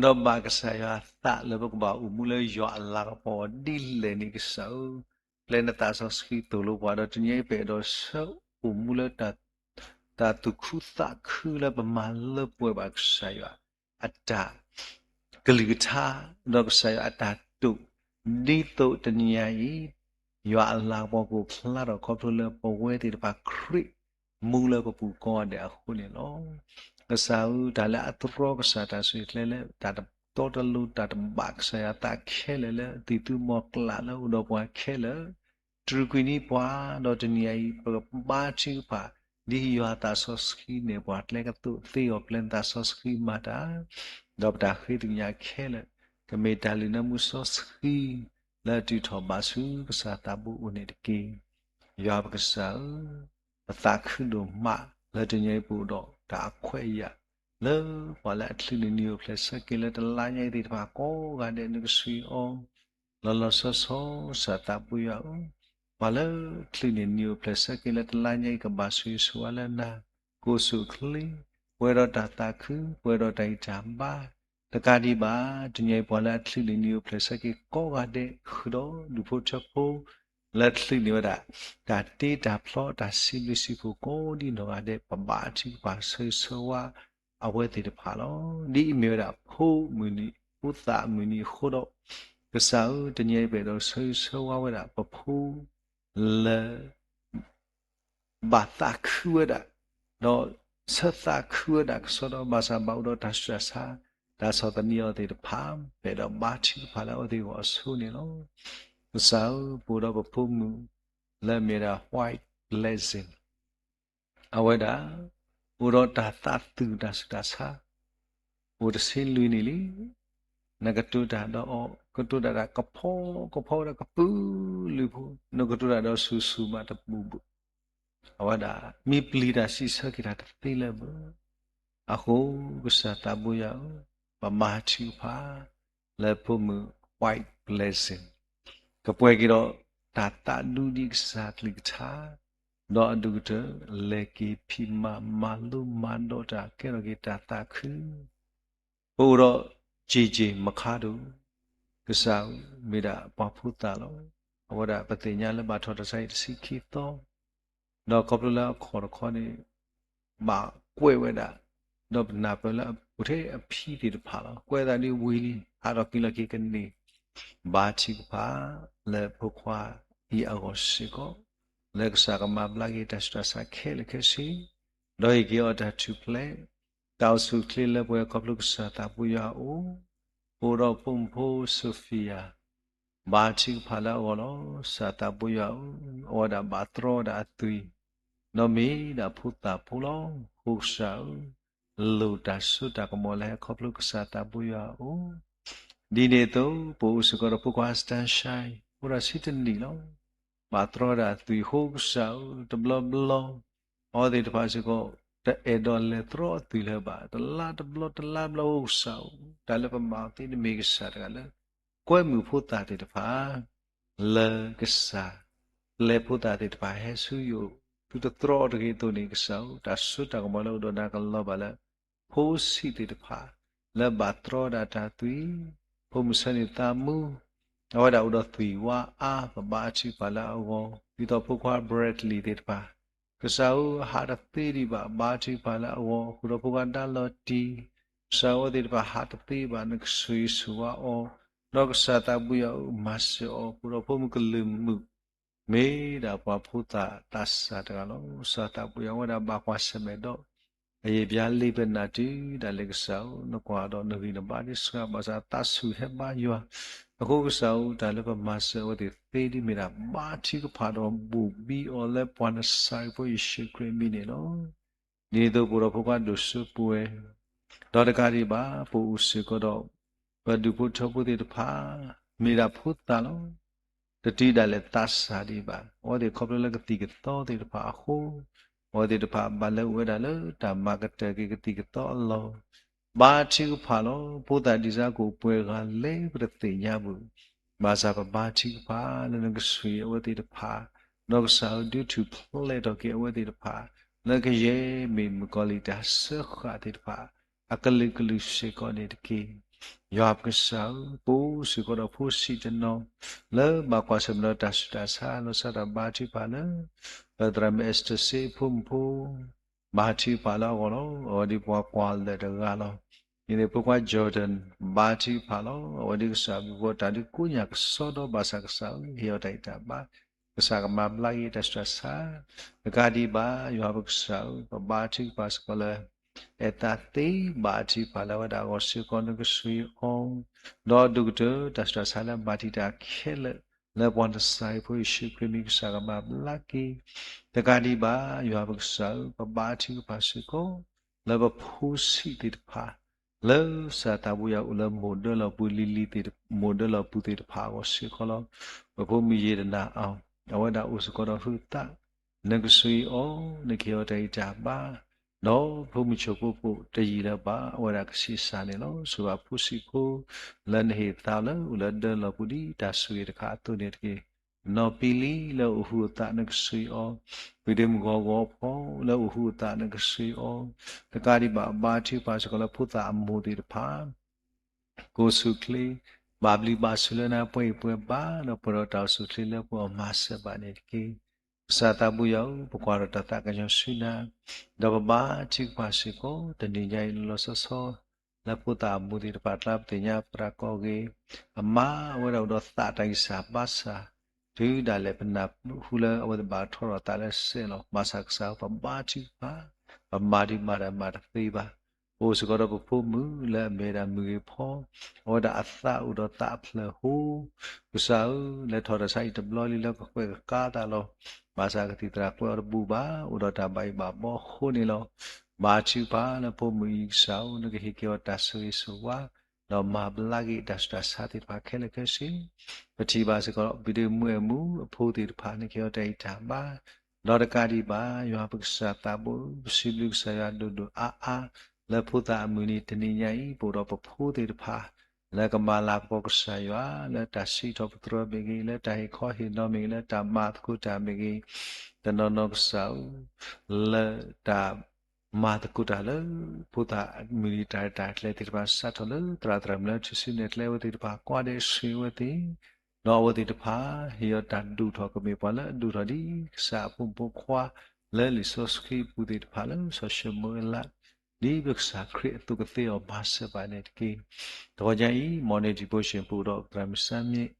ဒီးဘၣ်ကစၢ်ယွၤအသးလၢပကဘၣ်အိၣ်မူလၢယွၤအလၤကပီၤဒ်လဲၣ်န့ၣ် ကစၢ်ဧၢ, ပျဲနသးစီဆှံသိၣ်လိပှၤ ဒီးတနံၤအံၤပအဲၣ်ဒိးဆၢအိၣ်မူလၢ တၢ်သူၣ်ခုသးခုလၢပမၤလၢပှဲၤဘၣ်ကစၢ်ယွၤအတၢ်ကလုၢ်ကထါ, ဒီးကစၢ်ယွၤအတၢ်တိာ်, ဒ်သိးတနံၤညါအံၤ ယွၤအလၤကပီၤကအိၣ်ဖျါထီၣ်ခီဖျိလၢပဝဲသ့ၣ်တဖၣ်ခရံာ်မူလၢပပူၤကိးဂၤဒဲးအဃိန့ၣ်လီၤ. ကစၢ်ဧၢ, တၢ်လၢအတြီကစၢ်တၢ်ဆိၣ်ဂ့ၤကျဲလၢ တၢ်တတီတလိၤတၢ်တဘၣ်ကစၢ်ယွၤအသးခဲလၢာ်လၢ သံၣ်သူမီၤကျၢ်လၢအိၣ်ဒီးပှၤခဲလၢာ် တြူာ်ကွံာ်န့ၢ်ပှၤ, ဒီးတနံၤညါအံၤ ပကဘါထုကဖၣ် ဒ်ယွၤအသးစီဆှံနဲၣ်ပှၤကျဲကသိးသ့အီၤ ပျဲနသးစီဆှံမၤတၢ်, ဒီးပတၢ်ဃ့ကညးခဲလၢာ် ကမ့ၢ်တၢ်လုၢ်နၢမူစီဆှံ လၢအတုၤထီၣ်ဘၣ်ဆူကစၢ်သးဘိအိၣ်န့ၣ်တက့ၢ်. ယွၤပကစၢ်ဧၢ, ပသးခုဒိၣ်မး လၢတနံၤအံၤပအိၣ်ဒီးတၢ်အခွဲးအယာ် လၢပှၤလၢအချုးန့ၢ်နံၤအိၣ်ဖျဲၣ်ဆၢက့ၤလၢတလါညါအံၤသ့ၣ်တဖၣ်ကိးဂၤဒဲး နကဆိၣ်ဂ့ၤအီၤ လီၤလီၤဆီဆီ ကစၢ်သးဘိယွၤဧၢ, ပှၤလၢချုးန့ၢ်နံၤအိၣ်ဖျဲၣ်ဆၢက့ၤလၢတလါညါအံၤ ကဘၣ်ဆိၣ်ဂ့ၤဆိၣ်ဝါလၢနၤ ကိးဆူၣ်ချ့, ပှဲၤဒီးတၢ်သးခု, ပှဲၤဒီးတၢ်ဂံၢ်တၢ်ဘါ, တကးဒံးဘၣ် တနံၤအံၤပှၤလၢအချုးန့ၢ်နံၤအိၣ်ဖျဲၣ်ဆၢက့ၤကိးဂၤဒဲး ဃုာ်ဒီးဒူၣ်ဖိထၢဖိ လၢချုးန့ၢ်ဝဲဒၣ် တၢ်တ့တၢ်ဖျီတၢ်စံးဘျုးစံးဖှိၣ်ကိးဒံနီၢ်ဂၤဒဲး ပဘါထုကဖၣ်ဆၢဂ့ၤဆၢဝါ အဝဲသ့ၣ်တဖၣ်လီၤ. ဒ်အမ့ၢ်ဝဲဒၣ်ဖိမုၢ်နံၤ ဖိသၣ်မုၢ်နံၤအဃိဒီး, ကစၢ်ဧၢ, တနံၤအံၤပအဲၣ်ဒိးဆၢဂ့ၤဆၢဝါဝဲဒၣ်ပဖိ လၢ ဘၣ်သးခုဝဲဒၣ်, ဒီးဆၢသးခုဝဲဒၣ်ကစီဒီ ဘၣ်ဆၣ်ဘၣ်အိၣ်ဒီးတၢ်ဆူးတၢ်ဆါ တၢ်ဆီၣ်သနံးအီၤသ့ၣ်တဖၣ် ပအဲၣ်ဒိးဘါထုကဖၣ်လၢအဝဲသ့ၣ်အဂီၢ်အဆိန့ၣ်လီၤ. ကစၢ်ဧၢ, ပအိၣ်ဒီးပဖိမုၣ် လၢအမ့ၢ်ဝဲဒၣ် White Blessing အဝဲဒၣ် အိၣ်ဒီးတၢ်သးသူၣ်တၢ်ဆူးတၢ်ဆါ အိၣ်တဆံလွံၢ်နံၣ်လံ. နကတိၤတၢ်ဒီးအီၤ ကတိၤတၢ်ဒီးကဖီကဖီဝဲဒၣ်ကပုာ်လုးဖိ, နကတိၤတၢ်ဒီးဆူၣ်ဆူၣ်မးတဘူးဘူး, အဝဲဒၣ် မ့ၢ်ပျံၤတၢ်စံးဆၢက့ၤတၢ်တသ့လၢၤဘၣ်. အဃိ ကစၢ်သးဘိယွၤဧၢ, ပမၤထုကဖၣ် လၢဖိမုၣ် White Blessing ကပှဲၤက့ၤဒီးတၢ်သးဒူဒံးကစၢ်ကလုၢ်ကထါ, ဒီးအဒိၣ်ကတၢၢ် လဲၤက့ၤဖံးမၤ မၤလိမၤဒိးတၢ် ကဲထီၣ်က့ၤတၢ်သးခု ပအိၣ်ဒီး က့က့မခါဒိၣ်, ကစၢ်ဧၢ, မ့ၢ်ဒၣ်ပှၤဖိသၣ်လီၤ. အဝဲဒၣ်ပသ့ၣ်ညါလၢဘၣ်ထီၣ်တၢ်ဆါအံၤတဆံခံသီ, ဒီးခီဖျိလၢအခီၣ်တခီန့ၣ် ဘၣ်ကွဲးဝဲဒၣ်, ဒီးပနၢ်ပၢၢ်လၢအအိၣ်ထဲအဖံသ့ၣ်တဖၣ်လီၤ. ကွဲးသးဒ်ဝံၤလံ ဟးထီၣ်က့ၤလီၤက့ၤကန့ၢ် ဘါထုကဖၣ် လၢဖိခွါအံၤအဂီၢ်စ့ၢ်ကီး, လၢကစၢ်ကမၤဘျါက့ၤတၢ်ဆူးတၢ်ဆါခဲလၢာ်ခဲဆ့, ဒီးဟ့ၣ်က့ၤအီၤတၢ်ထူၣ်ဖျဲး တၢ်အိၣ်ဆူၣ်အိၣ်ချ့လၢပှဲၤခီဖျိကစၢ်သးဘိယွၤအအိၣ်, အိၣ်ဒီးဖိမုၣ်ဖိ Sophia ဘါထုကဖၣ်လၢအဂီၢ်လီၤ. ကစၢ်သးဘိယွၤဧၢ, အဝဲဒၣ်ဘၣ်တြီဝဲဒၣ်အသွံၣ်, ဒီးမ့ၢ်ဒၣ်ဖိသၣ်ဖိလီၤ. ဃိကစၢ်ဧၢ, လိၣ်တၢ်စိတၢ်ကမီၤလၢဟဲခီဖျိကစၢ်သးဘိယွၤအအိၣ်, ဒ်န့ၣ်အသိး ပအိၣ်စ့ၢ်ကီးဒီးဖိခွါ Sunshine အိၣ်ဒီးဆံတနံၣ်လီၤ. ဘၣ်တြီဝဲဒၣ်အသွံၣ်ဃိကစၢ်ဧၢ, တဘျီဘျီ အဝဲသ့ၣ်တဖၣ်စ့ၢ်ကီး တအဲၣ်ဒိးလဲၤတြီအသွံၣ်လၢၤဘၣ်, တလါတဘျီတလါဘျီဃိကစၢ်ဧၢ, တၢ်လၢပမၤအီၤသ့န့ၣ်မ့ၢ်ကစၢ်တဂၤလၢ ကွဲမုာ်ဖိသၣ်သ့ၣ်တဖၣ် လၢကစၢ် ပျဲဖိသၣ်သ့ၣ်တဖၣ်ဟဲဆူယအိၣ် သုတတြီအီၤတဂ့ၤအသိးန့ၣ် ကစၢ်ဧၢ, တၢ်စိတၢ်ကမီၤလၢအိၣ်ဒီးနၤကလီၤဘၣ်လၢ ဖိဆံးသ့ၣ်တဖၣ် လၢဘၣ်တြီဝဲဒၣ်တၢ်သွံၣ်, ဖိမုၣ်ဆၢန့ၣ်သးမူ, အဝဲဒၣ်အိၣ်ဒီးသွံၣ်ဝါအါ, ပဘါထုကဖၣ်လၢအဂီၢ်, ဒ်သိးဖိခွါ Bradley သ့ၣ်တဖၣ် ကစၢ်ဧၢ, ဟးတသ့ဒံးဘၣ်, ဘါထုကဖၣ်လၢအဂီၢ်, ဃုာ်ဒီးဖိခွါဒါလီၤတံၢ်, ကစၢ်ဧၢ, အဝဲသ့ၣ်တဖၣ်ဟးတသ့ဘၣ်, နကဆိၣ်ဂ့ၤဆိၣ်ဝါအီၤ, ဒီးကစၢ်သးဘိယွၤဧၢ, မၤစၢၤအီၤ, ဃုာ်ဒီးဖိမုၣ်ကလုာ်မုာ် မ့ၢ်ဒၣ်ပှၤဖိသၣ်သးစၢ်တဂၤလီၤ. ကစၢ်သးပူၤယၤ အဝဲဒၣ်ဘၣ်ကွၢ်ဆၢၣ်မဲာ်ဒီး အယံာ်ပျါလ့ပနၢ်တုၤဒၣ်လဲာ်ကစၢ်ဧၢ, နကွၢ်ဒီးနဂံၢ်နဘါဒ်ဆှါ ဘၣ်ဆၣ်သးဆူၣ်ဟဲဘါယွၤ, အဃိကစၢ်ဧၢ တၢ်လၢပမၤစၢၤအဝဲသ့ၣ်သ့ဒ်မ့ၢ်ဒၣ် ဘါထုကဖၣ်ဒီးဘိၣ်ဘံအီၤလၢပှၤနစၤရ့းဖိယ့ၣ်ၡူးခရံာ်အမံၤန့ၣ်လီၤ. ဒ်န့ၣ်အသိးပအိၣ်ဒီးဖိခွါဒိၣ်စိပှဲၤ, ဒီးတကးဒံးဘၣ် ပအိၣ်စ့ၢ်ကီးဒီး ပဒူၣ်ဖိထၢဖိသ့ၣ်တဖၣ် မ့ၢ်ဒၣ်ဖိသၣ်လီၤ. တတုၤဒၣ်လဲာ်သးစၢ်ဒံးဘၣ်, အဝဲသ့ၣ်ခီဖျိလၢကသံၣ်ကသီသ့ၣ်တဖၣ်အဃိ, အဝဲသ့ၣ်တဖၣ်ဘၣ်လဲၤအိၣ်ဝဲဒၣ်လၢတၢ်မၤကတၢၢ်က့ၤကသံၣ်ကသီအလီၢ်, ဘါထုကဖၣ်လီၤ. ဖိသၣ်ဒ်စါကအိၣ်ပှဲၤဂၤလဲၣ် ပတသ့ၣ်ညါဘၣ်, ဘၣ်ဆၣ်ပဘါထုကဖၣ်လၢနကဆှံအဝဲသ့ၣ်တဖၣ်, ဒီးကစၢ်ဧၢ ဒုးထူၣ်ဖျဲးထီၣ်က့ၤအဝဲသ့ၣ်တဖၣ် လၢကယဲၢ်မ့ၢ်မုၣ်ကီၤလံၢ်တၢ်စၢဃာ်သ့ၣ်တဖၣ် အကလုာ်ကလုာ်စ့ၢ်ကီးန့ၣ်တက့ၢ်. ယွၤပကစၢ်ဧၢ, ပအိၣ်စ့ၢ်ကီးဒီးဖိဆံးတနီၤ လၢဘၣ်ကွၢ်ဆၢၣ်မဲာ်ဒီးတၢ်ဆူးတၢ်ဆါ လီၤဆီဒၣ်တၢ်ဘါထုကဖၣ်လၢ ပသရၣ်မုၣ် Esther စ့အဖိမုၣ်ဖိ ဘါထုကဖၣ်လၢအဂီၢ်လီၤ. အဝဲဒ်ပှၤကွၢ်လၢၢ်တဂၤလီၤ. ဒ်န့ၣ်ဖိခွါ Jordan ဘါထုကဖၣ်လီၤ. အဝဲဒ်ကစၢ်ဘျုးဖှိၣ်တၢ်ဒုးကိးညၣ်ကစီဒီဘၣ်ဆၣ်ကစၢ်ဧၢ ဟ့ၣ်အီၤတၢ်ဂံၢ်တၢ်ဘါ, ကစၢ်ကမၤဘျါက့ၤတၢ်ဆူးတၢ်ဆါ, တကးဒံးဘၣ် ယွၤပကစၢ်ဧၢ, ပဘါထုကဖၣ်စ့ၢ်ကီးလၢ အဲၣ်သးသ့ ဘါထုကဖၣ်လၢအဝဲဒၣ်အဂီၢ်စ့ၢ်ကီး နကဆှံအီၤ, ဒီးဒိၣ်ကတၢၢ်တၢ်ဆူးတၢ်ဆါလၢမၤတံာ်တာ်ခဲလၢာ် လၢပှၤနစၤရ့းဖိယ့ၣ်ၡူးခရံာ်မံၤ ကစၢ်ကမၤဘျါက့ၤ, တကးဒံးဘၣ် ယွၤပကစၢ်ဧၢ, ပဘါထုကဖၣ်စ့ၢ်ကီး လၢပဖိဆံးသ့ၣ်တဖၣ် လၢကစၢ်သးပူၤယၤအိၣ်လၢမိၢ်ဒၢလီၤပူၤလံၤလံၤသ့ၣ်, မိၢ်ဒၢလီၤပူၤသ့ၣ်တဖၣ်အဂီၢ်စ့ၢ်ကီးလီၤ. ပဖိမုၣ်ယ့ၣ်တနၢ်အီၤ အဝဲဒၣ်အိၣ်စ့ၢ်ကီးဒီးဟုးသး, နကဆှံအီၤ, နကဟ့ၣ်အီၤတၢ်ဂံၢ်တၢ်ဘါ, ဒီးဖိမုၣ်ဆိၣ်ဖိပိာ်တယံာ်လၢၤဘၣ် အဝဲဒၣ်ကဆံးစၢ်န့ၣ်လီၤ. ဆိၣ်ဂ့ၤဘၣ်ဖိဆံးဖိ လၢနဟ့ၣ်သါလၢအိၣ်လၢဒၢလီၤပူၤဒ်တၢ်ဆိၣ်ဂ့ၤတခါအသိးန့ၣ်တက့ၢ်. နီၢ်ပံလံလၢအိၣ်ဟုးအသး နကဆှံအီၤ, ဖံဒ့မုၣ်ဂီၤဂီၤဖီ လၢအိၣ်ဟုးအသး နကဆှံအီၤ, တကးဒံးဘၣ် ဘါထုကဖၣ်စ့ၢ်ကီးလၢဖိသၣ်အမိၢ်သ့ၣ်တဖၣ် ကိးဆူၣ်ချ့, ဘၣ်ဘျုးဘၣ်ဆိၣ်လၢနၤ ပှဲၤအံၤပှဲၤဘၣ် ဒီးပှဲၤဒီးတၢ်အိၣ်ဆူၣ်ချ့လၢပဂီၢ်မၤစၢၤဘၣ်န့ၣ်တက့ၢ်. ကစၢ်သးပူၤယၤဧၢ, ပကွၢ်ဒီးတၢ်သးကညီၤဆူနၤ, ဒီးပဘါထုကဖၣ်စ့ၢ်ကီး တနံၤညါအံၤလီၤလီၤဆီဆီ လၢဖိသၣ်အမိၢ်သ့ၣ်တဖၣ်အကျါ ပသ့ၣ်ညါသရၣ်ကီၢ်ဂ့ၤ, အမါအဝဲဒၣ်အိၣ်ဒီးသးတၢ်ဂံၢ်စၢ်ဘါစၢ်, တုၤဒၣ်လဲာ်ပနၢ်ဟူလၢအဝဲသ့ၣ်ဘၣ်ထီၣ်ထီၣ်သးလၢစဲးလီၤ. ဘၣ်ဆၣ်ကစၢ်ဧၢ ပဘါထုကဖၣ်, ပမၤဒံးမၤတၢ်မၤတသ့ဘၣ်. ပအိၣ်စ့ၢ်ကီးဒီးပဖိမုၣ်လၢအမ့ၢ်ဝဲဒၣ်မုၢ်ဂ့ၤဖီ, အဝဲဒၣ်အသးအိၣ်ဒီးသးအဖျၢၣ်ဟိ, ကစၢ်ဧၢ, လဲၤထီၣ်တၢ်ဆါအံၤတဘျီလံလၢကကွဲးကကါသးလီၤ. ဘၣ်ဆၣ်ကသံၣ်သရၣ်ကွဲးအီၤတဘူၣ်ဘၣ်, အိၣ်ဒီးတၢ်ဘၣ်ယိၣ်ဘၣ်ဘီအဃိန့ၣ်လီၤ. ဘါထုကဖၣ်လၢဖိမုၣ်အံၤကစၢ်ဧၢ, နကဟ့ၣ်က့ၤအီၤတၢ်ဆိၣ်ဂ့ၤဆိၣ်ဝါ, ဒီးမၤဘျါက့ၤတၢ်ဆူးတၢ်ဆါသ့ၣ်တဖၣ်ခဲလၢာ်ခဲဆ့. ပထံၣ်ဘၣ်စ့ၢ်ကီး ပဒ့မုၣ်အဲၣ်မူအဖိသ့ၣ်တဖၣ် နကဟ့ၣ်အီၤတၢ်ဂံၢ်တၢ်ဘါ, ဒီးတကးဒံးဘၣ် ယွၤပကစၢ်သးဘိ, ပစံးဘျုးကစၢ်ယွၤဒိၣ်ဒိၣ်အါအါ လၢဖိသၣ်အမုၢ်နံၤတနံၤညါအံၤ ပအိၣ်ဒီးပဖိသ့ၣ်တဖၣ် လၢကမၤလၤကပီၤကစၢ်ယွၤ လၢတၢ်စံးထီၣ်ပတြၢၤမ့ၢ်ဂ့ၤ, လၢတၢ်ဟ့ၣ်ခီဟ့ၣ်နီၤမ့ၢ်ဂ့ၤ, လၢတၢ်မၤသကိးတၢ်မ့ၢ်ဂ့ၤ, တနီၤနီၤကစၢ်ဧၢ, လၢတၢ်မၤသကိးတၢ်လၢ ဖိသၣ်အမုၢ်နံၤတၢ်ရဲၣ်တၢ်ကျဲၤသ့ၣ်တဖၣ် စးထီၣ်လၢသရၣ်သရၣ်မုၣ်လၢထူၣ်စုနဲၣ်ကျဲအဝဲသ့ၣ်တဖၣ် ကွၢ်ဒဲးဆှံအဝဲသ့ၣ်, ဒီးအဝဲသ့ၣ်တဖၣ် ဟ့ၣ်အီၤတၢ်ဒိၣ်ထီၣ်ကမ့ၢ်ပှၤလၢအဒိၣ်ထီၣ်ဒ်ကစၢ်အဖိမုၣ်ဖိခွါ လၢလံာ်စီဆှံအပူၤသ့ၣ်တဖၣ်လၢစီၤၡမူၤအ့လး ဒ်ပကစၢ်ခရံာ်အသိးကသ့အီၤမၤစၢၤဘၣ်န့ၣ်တက့ၢ်. တဂီၤညါအံၤ morning devotion ပအိၣ်ဒီးသရၣ်မုၣ်စၢ်မံး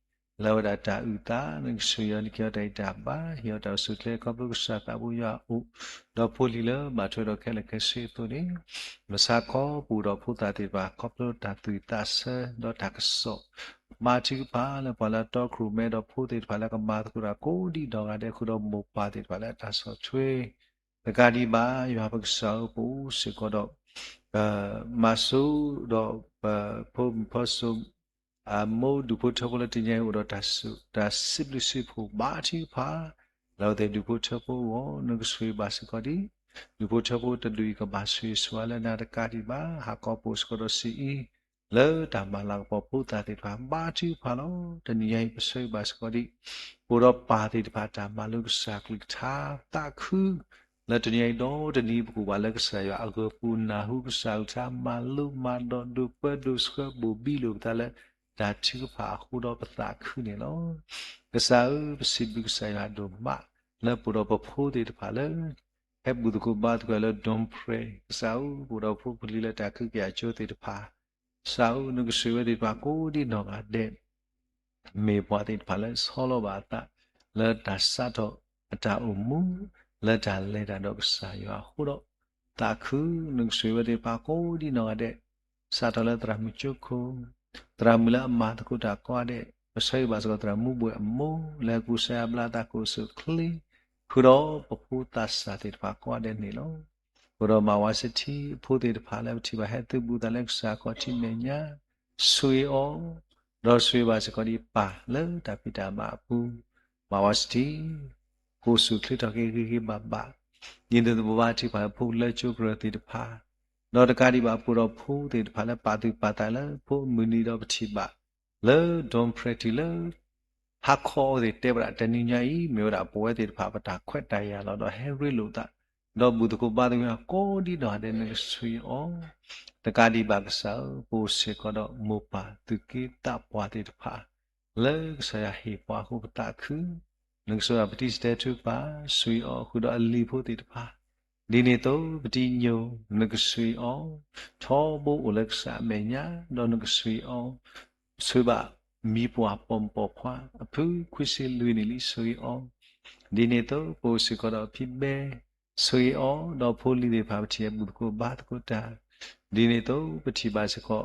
လၢအဝဲဒၣ်တၢ်အုၣ်သး နကဆှံယွၤ နကဟ့ၣ်အီၤတၢ်ဂံၢ်တၢ်ဘါ ဟ့ၣ်အီၤတၢ်အိၣ်ဆူၣ်ချ့ ခီဖျိကစၢ်သးဘိယွၤအအိၣ် ဒီးဖိလံၤလၢဘၣ်ထွဲဒီးခဲလၢာ်ခဲဆ့အသိးန့ၣ် မဆါခီပအိၣ်ဒီးဖိသၣ်သ့ၣ်တဖၣ် ခီဖျိတၢ်သူၣ်ဝံၣ်သးဆၢ ဒီးတၢ်ကစီၣ် ဘါထုကဖၣ်လၢပှၤလၢအတီခိၣ်ရိၣ်မဲဒီးဖိသ့ၣ်တဖၣ်လၢကမၤသကိးတၢ် ကိးဒံနီၢ်ဂၤဒဲး ဃုာ်ဒီးမိၢ်ပၢ်သ့ၣ်တဖၣ်လၢအတၢ်ဆီၣ်ထွဲ တကးဒံးဘၣ် ယွၤပကစၢ်ဧၢ ပအိၣ်စ့ၢ်ကီးဒီး ပမၤစိဒီးပဖိမုၣ်ဖိစိၤ အမိၢ်ဒူၣ်ဖိထၢဖိလၢတနံၤညါအံၤ အိၣ်ဒီးတၢ်စံးဘျုးစံးဖှိၣ်ဘါထုကဖၣ် လၢအဝဲသ့ၣ်ဒူၣ်ဖိထၢဖိအဂီၢ် နကဆှံဘၣ်စ့ၢ်ကီးဒ် ဒူၣ်ဖိထၢဖိတဒူၣ်အံၤ ကဘၣ်ဆိၣ်ဂ့ၤဆိၣ်ဝါလၢနၤတကးဒံးဘၣ် ဟးကီးပအိၣ်စ့ၢ်ကီးဒီးစံးအံၤ လၢတၢ်မၤလၤကပီၤဖိသၣ်သ့ၣ်တဖၣ် ဘါထုကဖၣ်လီၤ. တနံၤညါအံၤ ပဆၢဂ့ၤဘၣ်စ့ၢ်ကီးဒ် ပအိၣ်ဒီးပၢ်သ့ၣ်တဖၣ် တၢ်မၤလိကစၢ်ကလုၢ်ကထါ သးခု လၢတနံၤညါအံၤဒီးတနံၤ ပကအိၣ်ဘၣ်လၢကစၢ်ယွၤအဂၢၤပူၤနၢ်ဟူကစၢ်ကလုၢ်ကထါ မၤလိမၤဒိးဒိးပၢဒိးဆှၢ ဘိၣ်ဘံလိာ်ပသးလၢ တၢ်ထုကဖၣ်အဃိဒီးပသးခုန့ၣ်လီၤ. ကစၢ်ဧၢ ပစံးဘျုးကစၢ်ယွၤဒိၣ်မး လၢပအိၣ်ဒီးပဖိသ့ၣ်တဖၣ်လၢ ဟဲဘူၣ်သကိးဘါသကိးလၢ ဒိၣ်ဖျဲၣ် ကစၢ်ဧၢ ပအိၣ်ဒီးဖိပလံၤလၢတၢ်ခုက့ၤအကၠိသ့ၣ်တဖၣ် ကစၢ်ဧၢ နကဆှံဝဲသ့ၣ်တဖၣ်ကိးဒံနီၢ်ဂၤဒဲး မ့ၢ်ပှၤသ့ၣ်တဖၣ်လၢဆီလီၤဘၣ်အသး လၢတၢ်စးထီၣ်အတၢ်အိၣ်မူ လၢတၢ်လဲၤတၢ်ဒီးကစၢ်ယွၤအဃိဒီး သးခု နကဆိၣ်ဂ့ၤဝဲသ့ၣ်တဖၣ်ကိးဒံနီၢ်ဂၤဒဲး, စးထီၣ်လၢသရၣ်မုၣ်ကၠိခိၣ်, သရၣ်မုၣ်လၢအမၤသကိးတၢ်ကိးဂၤဒဲး, ပဆၢဂ့ၤဘၣ်စ့ၢ်ကီးသရၣ်မုၣ်ဘှဲၣ်အမိၢ် လၢဟဲကူစါယါဘျါသး ကိးစူၣ်ချ့ ဃုာ်ဒီးပဖိသးစၢ်သ့ၣ်တဖၣ်ကိးဂၤဒဲးန့ၣ်လီၤ. ဃုာ်ဒီးမၤဝါစထံအဖိသ့ၣ်တဖၣ်လၢပထံၣ်ဘၣ်ဟဲသုးဘူးသးလၢကစၢ်ခီၣ်ထံးမဲာ်ညါ, ဆိၣ်ဂ့ၤအီၤ, ဒီးဆိၣ်ဂ့ၤဘၣ်စ့ၢ်ကီးဒံးပၢ်လၢတၢ်ဖံးတၢ်မၤအပူၤ, မၤဝါစထံ ကိးစူၣ်ချ့ထီၣ်က့ၤဂ့ၤဂ့ၤဘၣ်ဘၣ်, ဒ်န့ၣ်အသိးပဘါထုကဖၣ်လၢဖိလၢကၠိကရၢၢ်သ့ၣ်တဖၣ်, ဒီးတကးဒံးဘၣ်ပှၤဒီးဖိသ့ၣ်တဖၣ်လၢပာ်သူၣ်ပာ်သးလၢ ဖိအမုၢ်နံၤဒီးပထံၣ်ဘၣ် လၢ Don Freddy လၢ ဟါခီအဝဲသ့ၣ်တဲဝဲဒၣ် တနံၤညါအံၤ မ့ၢ်ဝဲဒၣ်ပဝဲသ့ၣ်တဖၣ်ပတၢ်ခွဲးတၢ်ယာ်လီၤ ဒီးဟဲရ့လိာ်သး, ဒီးဘူၣ်သကိးဘါသကိးကိးဒံနီၢ်ဂၤဒဲး နကဆိၣ်ဂ့ၤအီၤ, တကးဒံးဘၣ်ကစၢ်ဧၢ ပအိၣ်စ့ၢ်ကီးဒီးမိၢ်ပၢ်သူၣ်က့သးပှၢ်သ့ၣ်တဖၣ် လၢကစၢ်ယွၤဟ့ၣ်ပှၤအဃိပသးခု, နကဆိၣ်ဂ့ၤပတံၤစတဲထူကပၤ ဆိၣ်ဂ့ၤအီၤဃုာ်ဒီးအလံၤဖိသ့ၣ်တဖၣ်, ဒ်န့ၣ်အသိးပတံၤညိၣ် နကဆိၣ်ဂ့ၤအီၤ, ထီဘိအိၣ်လၢကစၢ်အမဲာ်ညါ ဒီးနကဆိၣ်ဂ့ၤအီၤ, ဆိၣ်ဂ့ၤဘၣ်မံၤပှၢ်ပိာ်မုၣ်ပိာ်ခွါ အဖုခွံဆံလွံၢ်နံၣ်လံ ဆိၣ်ဂ့ၤအီၤ, ဒ်န့ၣ်အသိးပအိၣ်စ့ၢ်ကီးဒီးဖံဘဲ ဆိၣ်ဂ့ၤအီၤ, ဒီးဖိလံၤသ့ၣ်တဖၣ်ပထံၣ်အဘူၣ်သကိးဘါသကိးတၢ်, ဒ်န့ၣ်အသိးပထံၣ်ဘၣ်စ့ၢ်ကီး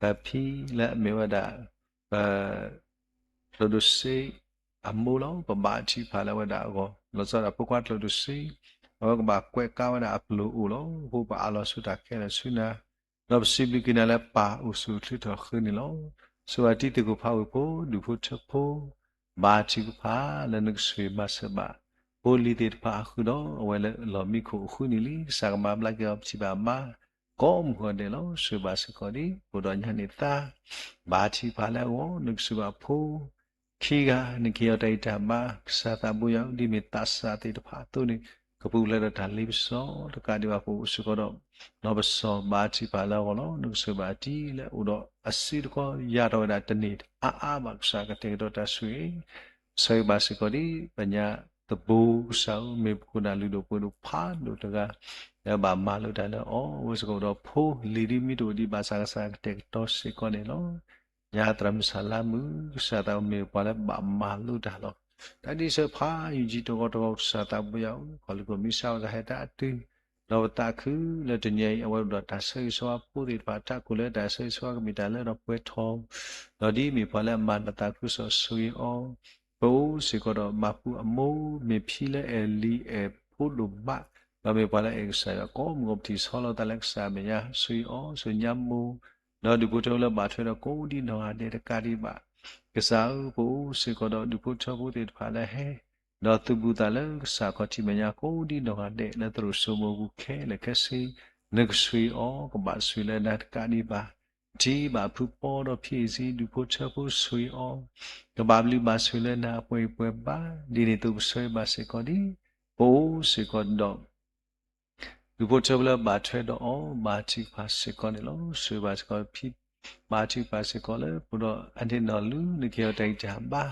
ပဖံလၢအမ့ၢ်ဝဲဒၣ် ပ ကျိဒိၣ်စ့အမိၢ်လီၤ. ပဘါထုကဖၣ်လၢအဝဲဒၣ်အဂီၢ် လီၤဆီဒၣ်ဖိခွါကျိဒိၣ်စ့ အဝဲကဘၣ်ကွဲးကါဝဲဒၣ်အပျိာ်အိၣ်လီၤ. အဃိပအးလီၤဆူတၢ်ခဲလၢာ်ဆူနၤ, ဒီးပစံးဘျုးက့ၤနၤလၢပၢ်အိၣ်ဆူၣ်အိၣ်ချ့ထီၣ်ဃုာ်န့ၣ်လီၤ. ဆိၣ်ဂ့ၤဘၣ်တံၤသကိးဖးဝ့ၢ်ဖိ ဒူၣ်ဖိထၢဖိ ဘါထုကဖၣ်လၢနကဆိၣ်ဂ့ၤမၤစၢၤဘၣ် ဖိလံၤသ့ၣ်တဖၣ်အဃုာ်ဒီး အဝဲလၢလီၢ်မံခိၣ်အဃုန့ၣ်လံ. ကစၢ်ကမၤဘျါက့ၤအီၤ ပထံၣ်ဘၣ်မါ ကိးမုၢ်ဂီၤဒဲးလီၤ. ဆိၣ်ဂ့ၤဘၣ်စ့ၢ်ကီးဒံး အိၣ်ဒီးညါန့ၣ်သါ ဘါထုကဖၣ်လၢအဂီၢ် နကဆိၣ်ဂ့ၤဘၣ်ဖိ ခံဂၤ နကဟ့ၣ်အီၤတၢ်ဂံၢ်တၢ်ဘါ ကစၢ်သးဘိယွၤဧၢ ဒ်မ့ၢ်သးစၢ်သ့ၣ်တဖၣ်အသိးန့ၣ် ကပူၤဖျဲးဒီးတၢ်လ့ပစီ တကးဒံးဘၣ်ပအိၣ်စ့ၢ်ကီးဒီး နီၢ်ပစီၤ ဘါထုကဖၣ်လၢအဂီၢ်လီၤ. နကဆိၣ်ဂ့ၤဘၣ်အတံၤလၢအိၣ်ဒီးအစုတခီ ယါထီၣ်ဝဲဒၣ်တန့ၢ်အါအါဘၣ် ကစၢ်ကတဲာ်ကတီၤတၢ်ဆိၣ်ဂ့ၤ ဆိၣ်ဂ့ၤဘၣ်စ့ၢ်ကီးဒံး ပညါသဘိ ကစၢ်ဧၢ မ့ၢ်ပခိၣ်နၢ်လုၢ်ဒိၣ်ပှ့ၤဒိၣ်ဖးဒိၣ်တဂၤ လၢဘၣ်မၤလိတၢ်လၢအီၤ အဝဲစ့ၢ်ကီးအိၣ်ဒီးဖိလံၤဒ်မ့ၢ်တအိၣ်ဒံးဘၣ်ဆၣ် ကစၢ်ကတဲာ်ကတီၤစ့ၢ်ကီးန့ၣ်လီၤ. ညါသရၣ်မုၣ်ဆၣ်လါမုၣ် ကစၢ်သးမ့ၢ်ပှၤလၢဘၣ်မၤလိတၢ်လီၤ. တၢ်ဒ်ဆၢဖးယံာ်ကံတဂီၤတဂီၤ ကစၢ်သးဘိယွၤဧၢ ခီၣ်လံၢ်ခိၣ်မံၤစၢ်ဝဲတၢ်ဟဲတၢ်တုၤ ဒီးပသးခုလၢတနံၤအံၤ အဝဲဒိၣ်ဒီးတၢ်ဆၢဂ့ၤဆၢဝါဖိသ့ၣ်တဖၣ် တၢ်ကိၢ်လၢတၢ်ဆၢဂ့ၤဆၢဝါကမ့ၢ်တၢ်လၢဒီးပှဲၤထီၣ် ဒီးဒ်မ့ၢ်ပှၤလၢအမၤနၢၤသးခုကစီၣ်ဆိၣ်ဂ့ၤအီၤ ပအိၣ်စ့ၢ်ကီးဒီးမၤပူၤအမိၢ် မ့ၢ်ဖံလၢအဲၣ်လံၤအဲၣ်ဖိဒိၣ်မး ဒီးမ့ၢ်ပှၤလၢအဲၣ်ကစၢ်ယွၤကိးမုၢ်ဂီၤ ပထံၣ်ဆီလီၤသးလၢကစၢ်အမဲာ်ညါ ဆိၣ်ဂ့ၤအီၤ ဆိၣ်ညါမိၢ် ဒီးဒူၣ်ဖိထၢဖိလၢဘၣ်ထွဲဒီးကိးဒံနီၢ်ဂၤဒဲးတကးဒံးဘၣ် ကစၢ်ဧၢ ပအိၣ်စ့ၢ်ကီးဒီးဒူၣ်ဖိထၢဖိသ့ၣ်တဖၣ်လၢဟဲ ဒီးသုးဘူးသးလၢကစၢ်ခီၣ်ထံးမဲာ်ညါကိးဒံနီၢ်ဂၤဒဲး လၢသရိာ်စိမိၤပူၤခဲလၢာ်ခဲဆ့ နကဆိၣ်ဂ့ၤအီၤ ကဘၣ်ဆိၣ်ဂ့ၤလၢနၤတကးဒံးဘၣ် ထံၣ်ဘၣ်ဖုပီဒီးဖံအ့ၣ်စ့ ဒူၣ်ဖိထၢဖိဆိၣ်ဂ့ၤအီၤ ကဘၣ်ဘျုးဘၣ်ဆိၣ်ဂ့ၤလၢနၤအပှဲၤဂံၢ်ပှဲၤဘါ ဒ်န့ၣ်အသိးပဆၢဂ့ၤဘၣ်စ့ၢ်ကီးဒံး ပအိၣ်စ့ၢ်ကီးဒီး ဒူၣ်ဖိထၢဖိလၢဘၣ်ထွဲဒီးအီၤ ဘါထုကဖၣ်စ့ၢ်ကီးန့ၣ်လီၤ. ဆိၣ်ဂ့ၤဘၣ်စ့ၢ်ကီးဖံ ဘါထုကဖၣ်စ့ၢ်ကီးလၢ ပဒီးအန့ၣ်နီၢ်လူၤ နကဟ့ၣ်အီၤတၢ်ဂံၢ်တၢ်ဘါ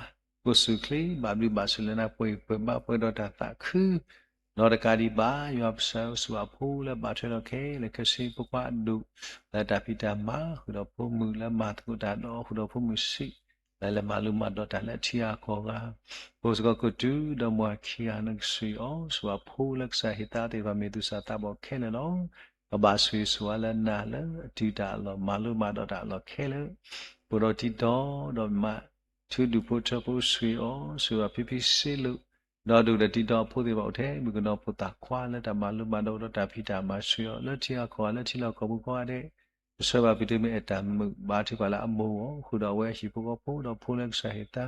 ကိးဆူၣ်ချ့ ဘၣ်ဘျုးဘၣ်ဆိၣ်ဂ့ၤလၢနၤပှဲၤဂံၢ်ပှဲၤဘါ ပှဲၤဒီးတၢ်သးခု ဒီးတကးဒံးဘၣ် ယွၤပစၢ်ဧၢ ဆိၣ်ဂ့ၤအဖိလၢဘၣ်ထွဲဒီးခဲလၢာ်ခဲဆ့ ဖိခွါအဒိၣ် လၢတၢ်ဖံးတၢ်မၤ ဃုာ်ဒီးဖိမုၣ်လၢမၤသကိးတၢ်ဒီး ဃုာ်ဒီးဖိမုၣ်ဆံး လၢလဲၤမၤလိမၤဒိးတၢ်လၢထံဂၤကီၢ်ဂၤ ပအိၣ်စ့ၢ်ကီးကတုၤဒီးမိၢ်ခံဂၤ နကဆိၣ်ဂ့ၤအီၤ ဆိၣ်ဂ့ၤအဖိလၢကစၢ်ဟ့ၣ်သါသ့ၣ်တဖၣ် မ့ၢ်သူၣ်စၢ်သးဘီၣ်ခဲလၢာ်လီၤ. ကဘၣ်ဆိၣ်ဂ့ၤဆိၣ်ဝါလၢနၤလၢအတုၤတၢ်အလီၢ် မၤလိမၤဒိးတၢ်အလီၢ်ခဲလၢာ် ပအိၣ်ဒီးတံၤဒီးမး ထုဒူၣ်ဖိထၢဖိဆိၣ်ဂ့ၤအီၤ ဆိၣ်ဂ့ၤဖံဖံစ့လိာ် ဒီးဒိၣ်ဒီးတံၤဒီးအဖိသ့ၣ်တဖၣ်အိၣ်ထဲ မုၣ်ကနီၤဖိသၣ်ခွါလၢတၢ်မၤလိမၤဒိးဒီးတၢ်ဖံးတၢ်မၤဆိၣ်ဂ့ၤအီၤ လၢထံဂၤကီၢ်ဂၤ လၢထံလီၢ်ကီၢ်ပူၤကိးဂၤဒဲး ပဆၢဘၣ်ပတုၤမ့ၢ်အဲၣ်တၢ်မုာ် ဘါထုကဖၣ်လၢအမိၢ်အဂီၢ် ဃုာ်ဒီးအဝဲအဟံၣ်ဖိဃီဖိဒီးဖိလၢကစၢ်ဟ့ၣ်သါ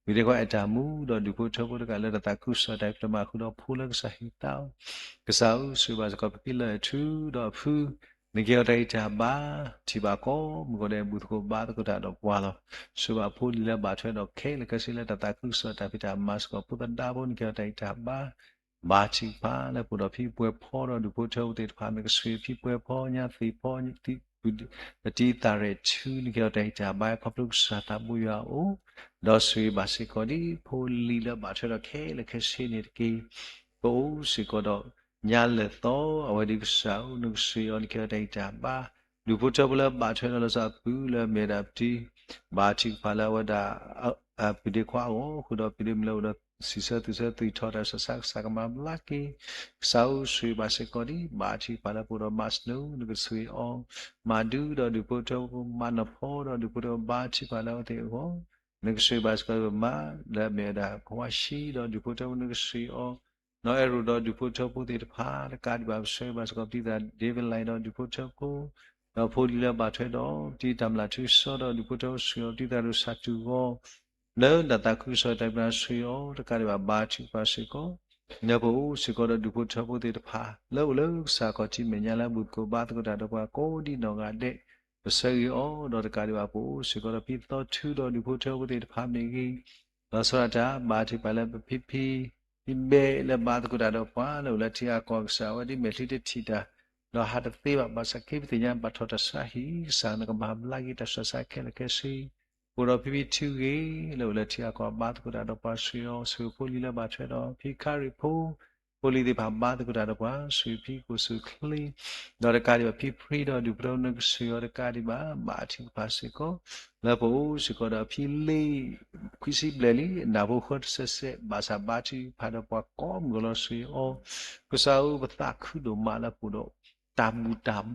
မ့ၢ်ဒ်ကွၢ်အဲၣ်တၢ်မုာ်ဒီးဒူၣ်ဖိထၢဖိတကးလၢတၢ်သးခုကစီၣ်တၢ်ဖံးတၢ်မၤဃုာ်ဒီးဖိလၢကစၢ်ဟ့ၣ်သါအီၤ ကစၢ်ဧၢ ဆိၣ်ဂ့ၤဘၣ်စ့ၢ်ကီးပဖံလၢၢ်ထူဒီးအဖု နကဟ့ၣ်အီၤတၢ်ဂံၢ်တၢ်ဘါ ထံၣ်ဘၣ်ကိးမုၢ်ဂီၤဒဲး ဘူၣ်သကိးဘါသကိးတၢ်ဒီးပှၤလီၤ. ဆိၣ်ဂ့ၤဘၣ်ဖိလံၤလၢဘၣ်ထွဲဒီးခဲလၢာ်ခဲဆ့လၢတၢ်သးခုကစီၣ်တၢ်ဖံးတၢ်မၤ စ့ၢ်ကီးဖိသဒါဖိ နကဟ့ၣ်အီၤတၢ်ဂံၢ်တၢ်ဘါ ဘါထုကဖၣ်လၢပအိၣ်ဒီးဖံပှဲၤဖီဒီးဒူၣ်ဖိထၢဖိသ့ၣ်တဖၣ် မ့ၢ်ကဆှံဖံပှဲၤဖီညါသ့ၣ်ဖီ ပတံၤသးရဲၣ်ထူ နကဟ့ၣ်အီၤတၢ်ဂံၢ်တၢ်ဘါ ခီဖျိကစၢ်သးဘိယွၤအအိၣ် ဒီးဆိၣ်ဂ့ၤဘၣ်စ့ၢ်ကီးဒ်ဖိလံၤလၢဘၣ်ထွဲဒီးခဲလၢာ်ခဲဆ့န့ၣ်တက့ၢ်. ပအိၣ်စ့ၢ်ကီးဒီး ညါလၢာ်သီ အဝဲဒ်ကစၢ်ဧၢ နကဆှံအီၤ နကဟ့ၣ်အီၤတၢ်ဂံၢ်တၢ်ဘါ ဒူၣ်ဖိထၢဖိလၢဘၣ်ထွဲဒီးလီၤဆီအပုၢ်လၢအမ့ၢ်ဝဲဒၣ်ပတံၤ ဘါထုကဖၣ်လၢအဝဲဒၣ် ပုၢ်ဒ့ခွါအဂီၢ် ဃုာ်ဒီးပုၢ်ဒ့မုၣ်လၢအိၣ်ဒီးစံးဆၢသူၣ်ဆၢသူၣ်ထီၣ်တၢ်ဆူးတၢ်ဆါ ကစၢ်ကမၤဘျါက့ၤ, ကစၢ်ဧၢ ဆိၣ်ဂ့ၤဘၣ်စ့ၢ်ကီးဒံး ဘါထုကဖၣ်လၢပအိၣ်ဒီး မၤစၢၤနကဆိၣ်ဂ့ၤအီၤ, မၤဒုဒီးဒူၣ်ဖိထၢဖိ မၤနီၢ်ဖီဒီးဒူၣ်ဖိထၢဖိ ဘါထုကဖၣ်လၢအဝဲသ့ၣ်အဂီၢ်, နကဆိၣ်ဂ့ၤဘၣ်စ့ၢ်ကီး ပမၤလၢအမ့ၢ်ဝဲဒၣ် ကဝါၡံဒီးဒူၣ်ဖိထၢဖိ နကဆိၣ်ဂ့ၤအီၤ, နီၢ်အဲၣ်ရိၣ်ဒီးဒူၣ်ဖိထၢဖိသ့ၣ်တဖၣ် တကးဒံးဘၣ် ပဆိၣ်ဂ့ၤဘၣ်စ့ၢ်ကီး ပတံၤသရၣ် David Lai ဒီးဒူၣ်ဖိထၢဖိ ဒီးဖိလံၤလၢအဘၣ်ထွဲဒီး ပတံၤတၢ်မျၢ်ထူစီဒီးဒူၣ်ဖိထၢဖိ ဆိၣ်ဂ့ၤအီၤ ပတံၤသရၣ်ဒိၣ်ဆၣ်တူၢ်ဂီၤ လၢနသးခုကစီၣ်တၢ်ပၢဆိၣ်ဂ့ၤအီၤ တကးဒံးဘၣ် ဘါထုကဖၣ်စ့ၢ်ကီး လၢပအိၣ်စ့ၢ်ကီးဒီးဒူၣ်ဖိထၢဖိသ့ၣ်တဖၣ် လၢအိၣ်လၢကစၢ်ခီၣ်ထံးမဲာ်ညါလၢ ဘူၣ်သကိးဘါသကိးတၢ်ဒီးပှၤကိးဒံးနီၢ်ဂၤဒဲး ပဆၢဂ့ၤအီၤ ဒီးတကးဒံးဘၣ် ပအိၣ်စ့ၢ်ကီးဒီးဖံသီထူဒီးဒူၣ်ဖိထၢဖိသ့ၣ်တဖၣ်မ့ၢ်ဂ့ၤ, လီၤဆီဒၣ်တၢ် ဘါထုကဖၣ်လၢပဖံဖံ ဖံဘဲလၢဘါသကိးတၢ်ဒီးပှၤ လၢအိၣ်လၢထံဂၤကီၢ် ကစၢ် အဝဲဒ်မဲာ်ချံတထံၣ်တၢ် ဒီးဟးတသ့ဘၣ် ဘၣ်ဆၣ်က့ ပသ့ၣ်ညါဘၣ်ထီၣ်တၢ်ဆါဟံၣ် ကစၢ်နကမၤဘျါက့ၤတၢ်ဆူးတၢ်ဆါခဲလၢာ်ခဲဆ့, အိၣ်ဒီးဖံဖံထူဂ့ၤ လၢအိၣ်လၢထံဂၤကီၢ် ဘါသကိးတၢ်ဒီးပှၤ ဆိၣ်ဂ့ၤအီၤ ဆိၣ်ဂ့ၤဖိလံၤလၢဘၣ်ထွဲဒီး ဖံခါရံၣ်ဖိ ဖိလံၤသ့ၣ်တဖၣ် ဘါသကိးတၢ်ဒီးပှၤ ဆိၣ်ဂ့ၤဖံကိၣ်ဆိၣ်ချ့ ဒီးတကးဒံးဘၣ် ဖံဖံဒီးဒူၣ်ဖိထၢဖိ နကဆိၣ်ဂ့ၤအီၤ တကးဒံးဘၣ် ဘါထုကဖၣ်စ့ၢ်ကီး လၢပအိၣ်စ့ၢ်ကီးဒီးဖံလ့ ခွံဆံဘျဲၣ်လံ အနၢ်ဖိဃၢတစဲးစဲး ဘၣ်ဆၣ်ဘါထုကဖၣ်ဒီးပှၤကိးမုၢ်ကီၤလီၤ ဆိၣ်ဂ့ၤအီၤ, ကစၢ်ဧၢ ပသးခုဒိၣ်မးလၢပအိၣ်ဒီး တၢ်ဘူၣ်တၢ်